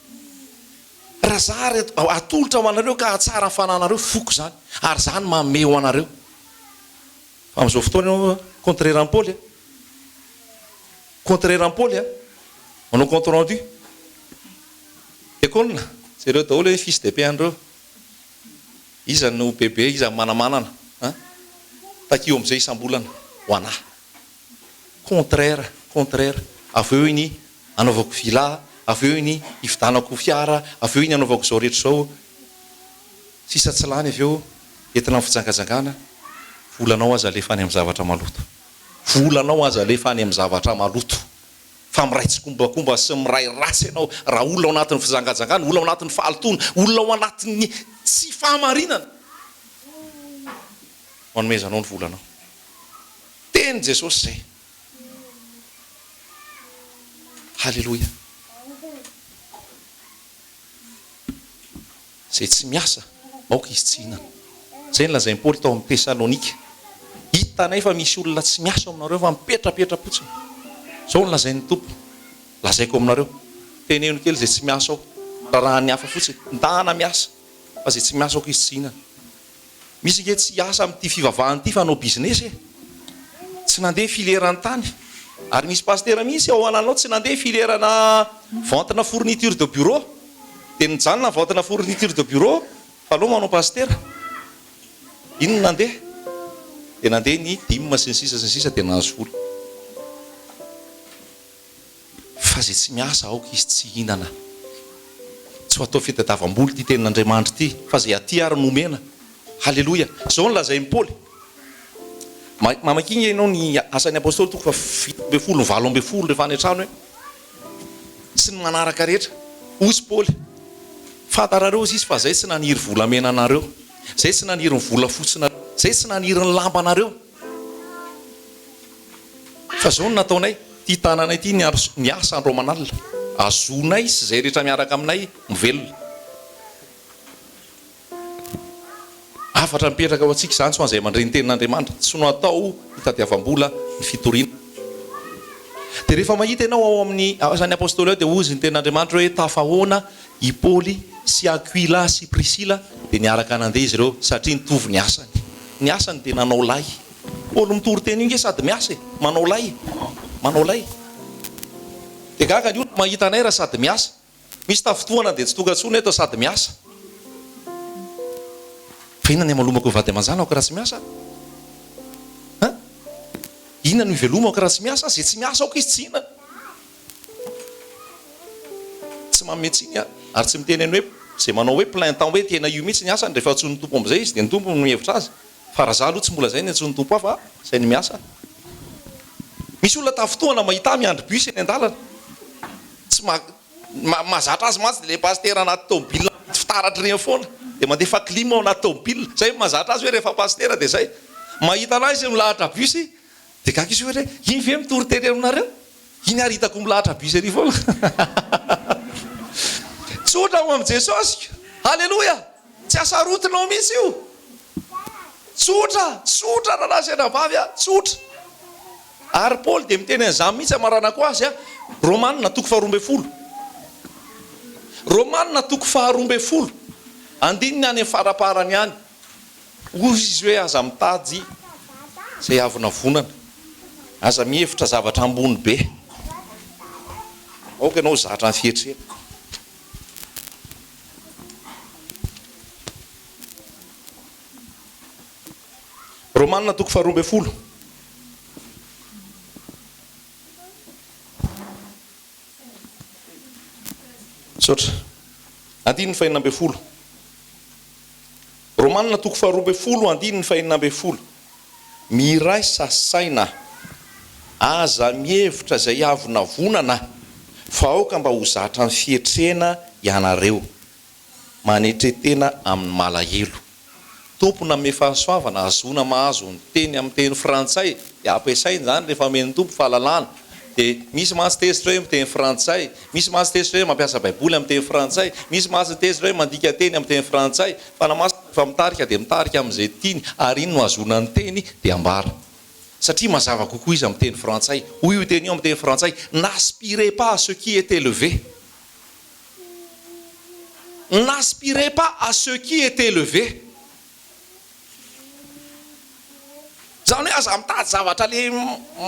Raha za ary atolotra ho anareo ka hahatsara ny fananareo, foko izany, ary za no manome ho anareo. Fa amin'izao fotoana ianao contraire an'i Paoly a! Contraire an'i Paoly a! Manao compte rendu. Diakona, jereo daholo hoe fils de paix an'ireo. Iza no bebe, iza no manamanana a! Takio amin'izay isam-bolana ho anà. Contraire, contraire. Avy eo iny anaovako villa, avy eo iny hividanako fiara, avy eo iny anaovako izao rehetra izao. Sisa tsy lany avy eo entina amin'ny fijangajangana, volanao aza alefa any amin'ny zavatra maloto. Volanao aza alefa any amin'ny zavatra maloto. Fa miray tsikombakomba sy miray ratsy ianao raha olona ao anatin'ny fijangajangana, olona ao anatin'ny fahalotoana, olona ao anatin'ny tsy fahamarinana no anomezanao ny volanao. Teny Jesosy izay. Haleloia. Izay tsy miasa, aoka izy tsy hihinana. Izay no lazain'i Paoly tao amin'ny Tesalonika. Hitanay fa misy olona tsy miasa ao aminareo fa mipetrapetra-potsiny. Izao no lazain'ny Tompo, Lazaiko aminareo, teneno kely izay tsy miasa ao, mandraraha ny hafa fotsiny, ndana miasa, fa izay tsy miasa aoka izy tsy hihinana. Misy nge tsy hiasa amin'ity fivavahana ity fa hanao business e! Tsy nandeha filière ny tany. Ary misy pasitera mihitsy ao ananao tsy nandeha filière na vente na fourniture de bureau. Dia nijanona ny vente na fourniture de bureau fa aleo manao pasitera. Iny no nandeha. Dia nandeha ny dime sy ny sisa sy ny sisa dia nahazo vola. Fa izay tsy miasa aoka izy tsy hihinana. Tsy ho atao fitadiavam-bola ity tenin'Andriamanitra ity, fa izay aty ary no omena. Haleloia! Izao no lazain'i Paoly. Mamakia ange ianao ny Asan'ny Apostoly toko faha 17 ny 18 rehefa any an-trano hoe, sy ny manaraka rehetra. Hoy izy Paoly, Fantarareo hozy izy fa izay tsy naniry volamena anareo, izay tsy naniry ny volafotsinareo, izay tsy naniry ny lambanareo. Fa izao no nataonay, ity tananay ity niasa andro aman'alina, azonay sy izay rehetra miaraka aminay mivelona. Hafatra mipetraka ho antsika izany, tsy ho an'izay mandre ny tenin'Andriamanitra, tsy natao hitadiavam-bola ny fitoriana. Dia rehefa mahita ianao ao amin'ny Asan'ny Apostoly ao dia hozy ny tenin'Andriamanitra hoe tafahoana i Paoly sy Akoila sy Prisila dia niaraka nandeha izy ireo satria nitovy ny asany. Ny asany dia nanao lay. Paoly mitory teny io nge sady miasa e! Manao lay, manao lay. Dia gaga ny olona mahita anay raha sady miasa. Misy tafintohana dia tsy tonga intsony eto sady miasa. Fa inona ny hamalomako ny vady aman-janako raha tsy miasa aho? Hein? Inona no hivelomako raha tsy miasa aho? Izay tsy miasa aoka izy tsy hihinana. Tsy manome tsiny aho ary tsy miteny an'i hoe izay manao hoe plein temps hoe tena io mihitsy ny asany rehefa antsoin'ny Tompo amin'izay izy dia ny Tompo no mihevitra azy. Fa raha za aloha tsy mbola zay ny antsoin'ny Tompo ahy fa zay ny miasa. Misy olona tafintohana mahita ahy miandry bus eny an-dalana. Tsy ma mahazatra azy mantsy dia le pasitera anaty tomobile anaty fitaratra ireny foana. Dia mandefa clim ao anaty tomobile. Zay no mahazatra azy hoe rehefa pasitera dia zay. Mahita anah izy milahatra bus dia gaga izy hoe iny ve mitory teny aminareo? Iny ary hitako milahatra bus ery foana. Tsotra ao amin'i Jesosy. Haleloia! Tsy asarotinao mihitsy io. Tsotra, tsotra rahalahy sy anabavy a, tsotra. Ary Paoly dia miteny an'izany mihitsy hamaranako azy a, Romana toko faharoa ambin'ny folo. Romana toko faharoa ambin'ny folo, andininy any amin'ny faraparany any. Hoy izy hoe aza mitady. Izay avonavonana. Aza mihevitra zavatra ambony be. Aoka ianao ho zatra ny fietrena. Romana toko faharoa ambin'ny folo. Misaotra. Andininy fahenina ambin'ny folo. Romana toko faharoa ambin'ny folo andininy fahenina ambin'ny folo. Miraisa saina. Aza mihevitra izay avonavonana fa aoka mba ho zatra ny fietrena ianareo. Manetre tena amin'ny malahelo. Tompo nanome fahasoavana ahazoana mahazo ny teny amin'ny teny frantsay dia ampiasaina izany rehefa omen'ny Tompo fahalalana. Dia misy mantsy tezitra hoe miteny frantsay, misy mantsy tezitra hoe mampiasa baiboly amin'ny teny frantsay, misy mantsy tezitra hoe mandika teny amin'ny teny frantsay. Fanahy Masina rehefa mitarika dia mitarika amin'izay tiany ary iny no ahazoana ny teny dia ambara. Satria mazava kokoa izy amin'ny teny frantsay. Hoy io teny io amin'ny teny frantsay, N'aspirez pas à ce qui est élevé. N'aspirez pas à ce qui est élevé. Izany hoe aza mitady zavatra le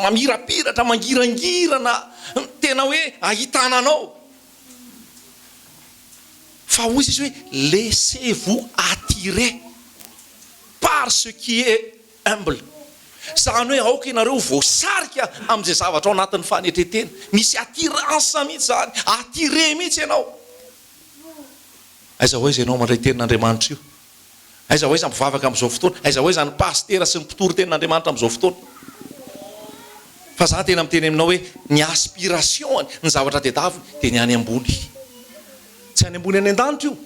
mamirapiratra, mangirangirana, tena hoe ahitana anao. Fa hoy izy hoe laissez-vous attirer par ce qui est humble. Izany hoe aoka ianareo ho voasarika amin'izay zavatra ao anatin'ny fanetren-tena. Misy attirance mihitsy izany, attiré mihitsy ianao. Aiza ho aiza ianao mandray tenin'Andriamanitra io? Aiza ho aiza mpivavaka amin'izao fotoana? Aiza ho aiza ny pasitera sy ny mpitory tenin'Andriamanitra amin'izao fotoana? Fa za tena miteny aminao hoe ny aspiration-ny, ny zavatra tedaviny dia ny any ambony. Tsy any ambony any an-danitra io.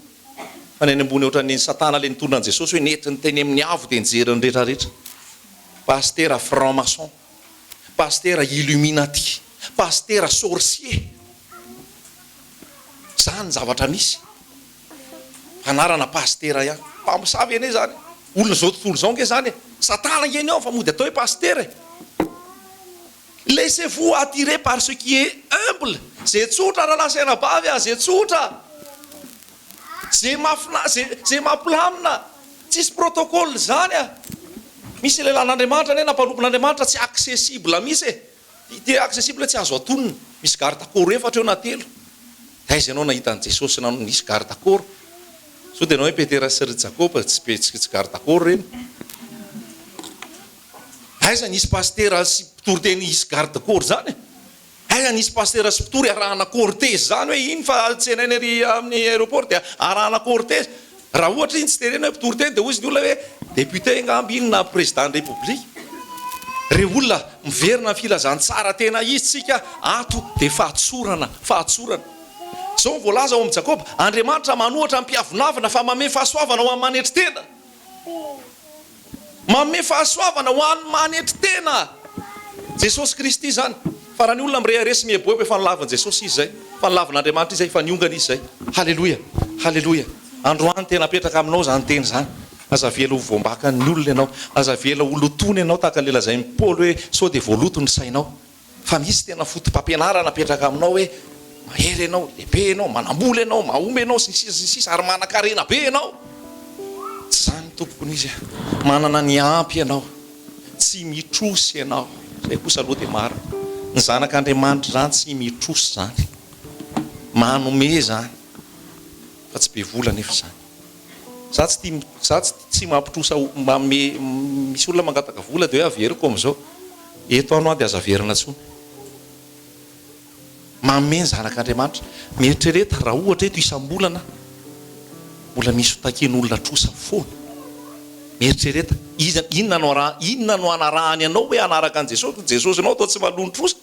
Fa ny any ambony ohatran'ny satana le nitondra an'i Jesosy hoe nentiny teny amin'ny avo dia nijery ny rehetra rehetra. Pasitera franc maçon, pasitera illuminati, pasitera sorcier. Zany ny zavatra misy. Anarana pasitera ihany. Mpamosavy anie zany. Olona izao tontolo izao ange zany e. Satana ange ny ao fa mody atao hoe pasitera e. Laissez-vous attirer par ce qui est humble, ze tsotra rahalahy sy anabavy a, ze tsotra, ze mafina, ze ze mampilamina, tsisy protocole zany a, misy lehilahin'Andriamanitra anie na mpanompon'Andriamanitra tsy accessible mihitsy e, ity accessible tsy azo atonina, misy garde corps efatra eo na telo, taiza ianao nahita an'i Jesosy nanao nisy garde corps, sao dia ianao hoe Petera sy ry Jakoba tsy tsy garde corps ireny. Aiza nisy pasitera sy mpitory teny hisy garde corps zany e? Aiza nisy pasitera sy mpitory arahana cortege zany hoe iny fa tsenaina ery amin'ny aeroport dia arahana cortege? Raha ohatra iny tsy terena hoe mpitory teny dia hozy ny olona hoe député angamba iny na président ny république. Re olona miverina ny filazantsara tena izy tsika ato dia fahatsorana, fahatsorana. Zao ny voalaza ao amin'ny Jakoba, Andriamanitra manohatra ny mpiavonavona fa manome fahasoavana ho an'ny manetry tena. Manome fahasoavana ho an'ny manetry tena. Jesosy Kristy izany. Fa raha ny olona mirehareha sy mieboebo efa nolavin'i Jesosy izy izay. Efa nolavin'Andriamanitra izy izay, efa niongana izy izay. Haleloia! Haleloia! Androany tena apetraka aminao izany teny izany. Aza avela ho voambakan'ny olona ianao. Aza avela ho lotoina ianao tahaka ilay lazain'i Paoly hoe sao dia voaloto ny sainao. Fa misy tena foto-pampianarana apetraka aminao hoe mahery ianao, lehibe ianao, manam-bola ianao, mahomby ianao, sy ny sisa sy ny sisa ary manan-karena be ianao. Tsy izany tompoko ny izy a. Manana ny ampy ianao. Tsy mitrosa ianao. Izay kosa aloha dia marina. Ny zanak'Andriamanitra izany tsy mitrosa izany. Manome izany. Fa tsy be vola anefa izany. Za tsy tia, za tsy tsy mampitrosa manome, misy olona mangataka vola dia hoe averiko amin'izao. Eto ano aho dia aza averina intsony. Manome ny zanak'Andriamanitra. Mieritrereta raha ohatra eto isam-bolana mbola misy ho takian'olona trosa foana. Mieritrereta, iza, inona no araha, inona no anarahany anao hoe hanaraka an'i Jesosy? Jesosinao toa tsy mahaloa ny trosa.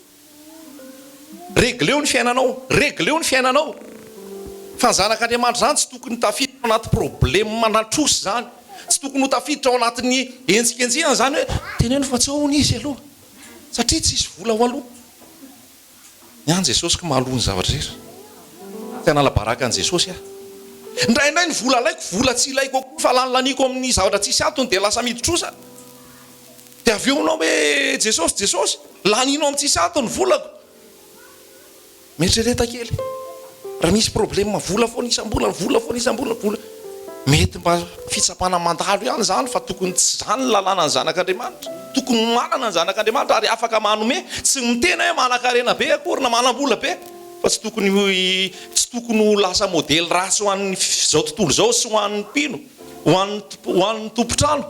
Regleo ny fiainanao, regleo ny fiainanao. Fa ny zanak'Andriamanitra izany tsy tokony tafiditra ao anaty problème na trosa izany. Tsy tokony ho tafiditra ao anatin'ny henjikenjehana izany hoe teneno fa tsy ao hono izy aloha satria tsisy vola ho aloha. Ny an'i Jesosy ko mahaloa ny zavatra rehetra. Tsy hanala baraka an'i Jesosy aho. Indraindray ny vola alaiko vola tsy ilaiko akory fa lanilaniako amin'ny zavatra tsisy antony dia lasa midi-trosa. Dia avy eo ianao hoe Jesosy, Jesosy, lanianao amin'ny tsisy antony ny volako. Mieritrereta kely. Raha misy problème vola foana isam-bolana, vola foana isam-bolana, vola. Mety mba fitsapana mandalo ihany izany fa tokony tsy izany ny lalànan'ny zanak'Andriamanitra. Tokony manana ny zanak'Andriamanitra ary afaka manome, tsy miteny hoe manankarena be akory na manam-bola be, fa tsy tokony ho tsy tokony ho lasa modely ratsy ho an'ny izao tontolo izao sy ho an'ny mpino, ho an'ny ho an'ny tompon-trano.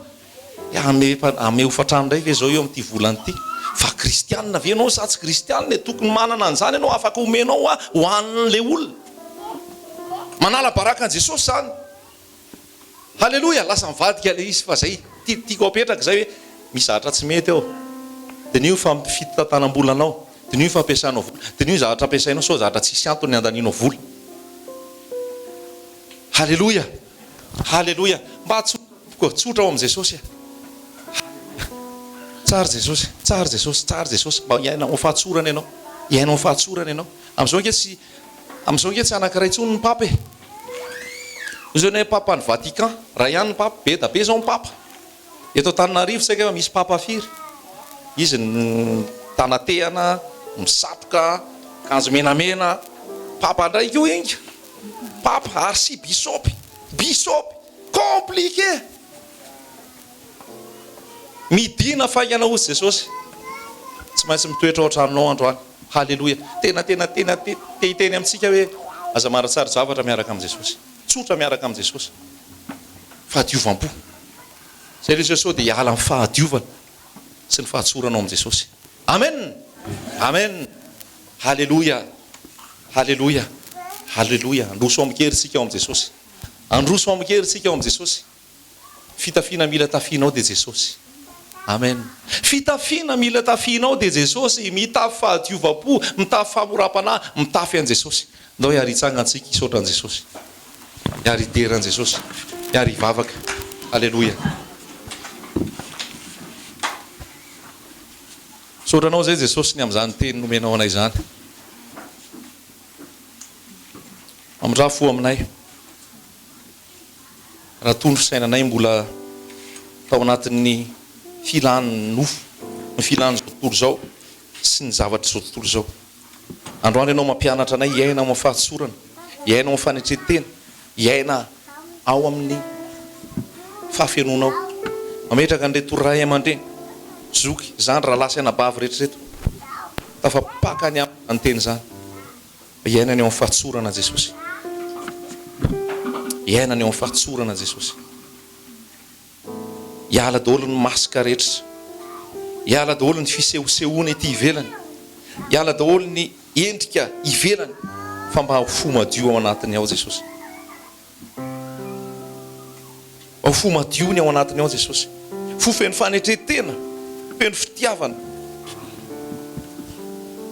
Dia hanome hanome hofantrano indray ve izao eo amin'ity volana ity? Fa kristianina ve ianao sa tsy kristianina e? Tokony manana an'izany ianao afaka omenao ho an'ilay olona. Manala baraka an'i Jesosy izany. Haleloia! Lasa mivadika ilay izy fa zay tiako apetraka izay hoe misy zavatra tsy mety ao. Diniho ny fitantanam-bolanao, diniho ny fampiasanao vola, diniho ny zavatra ampiasainao sao zavatra tsisy antony ny andanianao vola. Haleloia! Haleloia! Mba tsotra tompoko, tsotra ao amin'i Jesosy e. Haleloia! Tsara Jesosy, tsara Jesosy, tsara Jesosy. Mba hiaina ao fahatsorana ianao, hiaina ao fahatsorana ianao. Amin'izao ange tsy Amin'izao ange tsy anankiray intsony ny Papa e! Hoy izao ny hoe Papa an'i Vatican, iray ihany ny Papa, be da be izao ny Papa. Eto Antananarivo tsy haiko efa misy Papa firy. Izy no mitanatehana, misatroka, akanjo menamena. Papa indray koa inga! Papa, archibisopy, bisopy! Compliqué! Midina faingana hozy Jesosy. Tsy maintsy mitoetra ao an-tranonao androany. Haleloia. Tena tena tena te hiteny amintsika hoe aza maratsary zavatra miaraka amin'i Jesosy. Tsotra miaraka amin'i Jesosy. Fahadiovam-po. Zay le sao dia hiala amin'ny fahadiovana sy ny fahatsorana ao amin'i Jesosy. Amen! Amen! Haleloia! Haleloia! Haleloia! Androso amin-kery isika ao amin'i Jesosy. Androso amin-kery isika ao amin'i Jesosy. Fitafiana mila tafianao dia Jesosy. Amen. Fitafiana mila tafianao dia Jesosy, mitafy fahadiovam-po, mitafy fahamoram-panahy, mitafy an'i Jesosy. Ndao hiary hitsangana tsika hisaotra an'i Jesosy. Hiary hidera an'i Jesosy. Hiary hivavaka. Aleloia. Misaotra anao izay Jesosy ny amin'izany teny nomenao anay izany. Mamindrà fo aminay. Raha toa ny fisainanay mbola tao anatin'ny filan'ny nofo, ny filan'izao tontolo izao sy ny zavatr'izao tontolo izao. Androany Ianao mampianatra anay hiaina ao amin'ny fahatsorana, hiaina ao amin'ny fanetren-tena, hiaina ao amin'ny fahafenoanao. Mametraka an'ireto ray aman-dreny, zoky, zandry, rahalahy sy anabavy rehetra ireto tafapaka ny amin'izany teny izany. Iainany eo amin'ny fahatsorana Jesosy. Iainany eo amin'ny fahatsorana Jesosy. Hiala daholo ny masque rehetra. Hiala daholo ny fisehosehoana ety ivelany. Hiala daholo ny endrika ivelany fa mba ho fo madio ao anatiny ao Jesosy. Ao fo madio ny ao anatiny ao Jesosy. Fo feno fanetren-tena, feno fitiavana.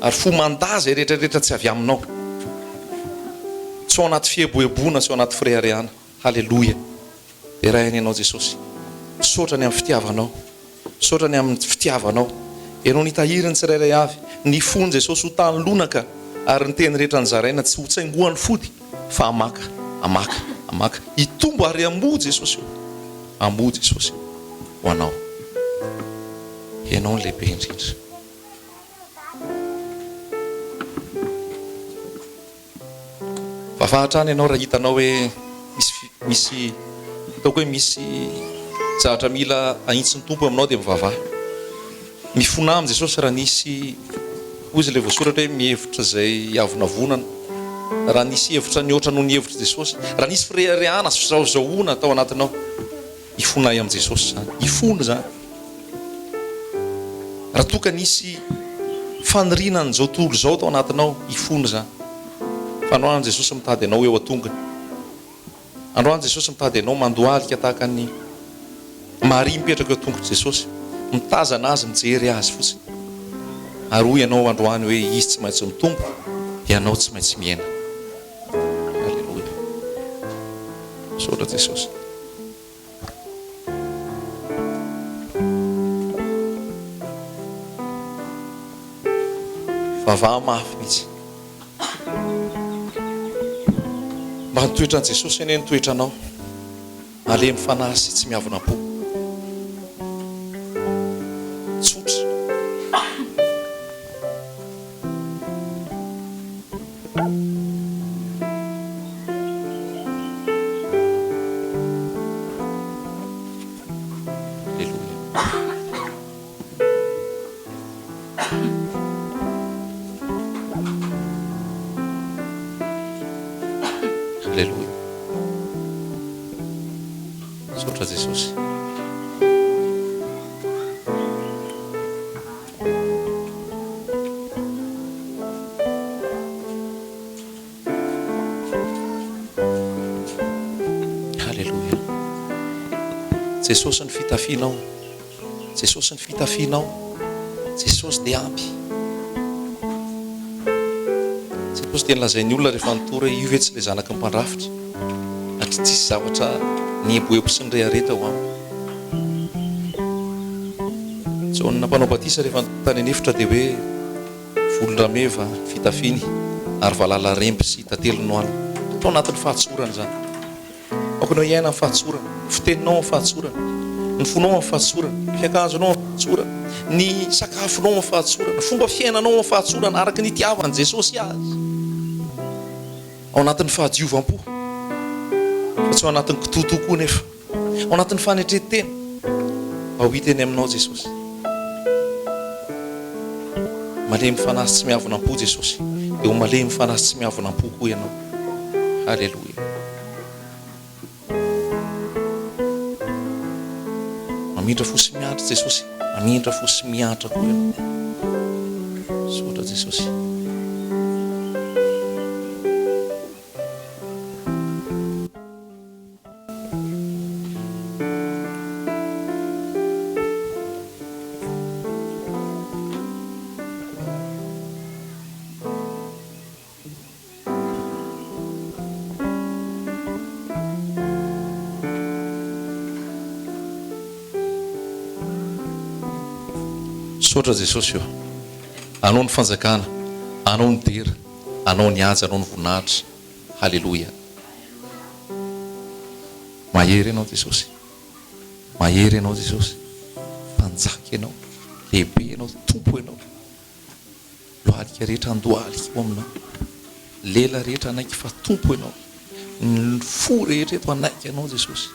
Ary fo mandà izay rehetra rehetra tsy avy aminao. Tsy ao anaty fieboeboana sy ao anaty fireharehana. Haleloia. Deraina Ianao Jesosy. Misaotra ny amin'ny fitiavanao. Misaotra ny amin'ny fitiavanao. Ianao nitahiry ny tsirairay avy. Ny fon'i Jesosy ho tany lonaka ary ny teny rehetra nozaraina tsy ho tsaingohan'ny fody fa hamaka, hamaka, hamaka. Hitombo ary hamoa Jesosy ô. Hamoa Jesosy ho anao. Ianao no lehibe indrindra. Vavaha hatrany ianao raha hitanao hoe misy misy ataoko hoe misy zavatra mila ahintsin'ny Tompo aminao dia mivavaha. Mifonà amin'i Jesosy raha nisy hoy izy ilay voasoratra hoe mihevitra izay hiavonavonana. Raha nisy hevitra nihoatra noho ny hevitr'i Jesosy, raha nisy fireharehana sy fizahozahoana tao anatinao. Hifonay amin'i Jesosy izany. Hifona izany. Raha toa ka nisy faniriana an'izao tontolo izao tao anatinao, hifona izany. Fa androany Jesosy mitady anao eo an-tongony. Androany Jesosy mitady anao mandohalika tahaka an'i Maria mipetraka eo an-tongotr'i Jesosy, mitazana Azy, mijery Azy fotsiny. Ary hoy ianao androany hoe Izy tsy maintsy mitombo, ianao tsy maintsy mihena. Aleloia. Misaotra Jesosy. Vavaha mafy mihitsy. Mba ny toetran'i Jesosy anie ny toetranao. Malemy fanahy sy tsy miavona am-po. Tsotra. Aleloia. Misaotra Jesosy. Haleloia. Jesosy ny fitafianao. Jesosy ny fitafianao. Jesosy dia ampy. Jesosy dia nolazain'ny olona rehefa nitory hoe io ve tsy ilay zanaky ny mpandrafitra? Satria tsisy zavatra nieboebo sy nirehareha tao aminy. Jaona mpanao batisa rehefa tany an'efitra dia hoe Volon-drameva ny fitafiany ary valala remby sy tantely no haniny. Tao anatin'ny fahatsorana izany. Aoka ianao hiaina amin'ny fahatsorana, ny fiteninao amin'ny fahatsorana, ny fonao amin'ny fahatsorana, ny fiakanjonao amin'ny fahatsorana, ny sakafonao amin'ny fahatsorana, ny fomba fiainanao amin'ny fahatsorana araka ny itiavan'i Jesosy azy. Ao anatin'ny fahadiovam-po, fa tsy ao anatin'ny kitoatoa koa nefa. Ao anatin'ny fanetren-tena, mba ho hita eny aminao Jesosy. Malemy fanahy sy tsy miavona am-po Jesosy, dia ho malemy fanahy sy tsy miavona am-po koa ianao. Haleloia. Mamindra fo sy miantra Jesosy, mamindra fo sy miantra koa ianao. Misaotra Jesosy. Misaotra Jesosy o. Anao ny fanjakana, anao ny dera, anao ny haja, anao ny voninahitra. Haleloia. Mahery Ianao Jesosy. Mahery Ianao Jesosy. Mpanjaka Ianao. Lehibe Ianao. Tompo Ianao. Lohalika rehetra handohalika eo Aminao. Lela rehetra hanaiky fa Tompo Ianao. Ny fo rehetra eto hanaiky Anao Jesosy.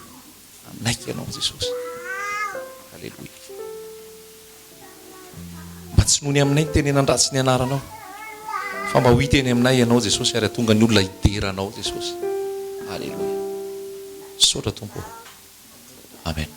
Hanaiky Anao Jesosy. Aleloia. Mba tsy noho ny aminay ny tenenan-dratsy ny anaranao, fa mba ho hita eny aminay Ianao Jesosy ary hahatonga ny olona hidera Anao Jesosy. Aleloia. Misaotra Tompo ô. Amen.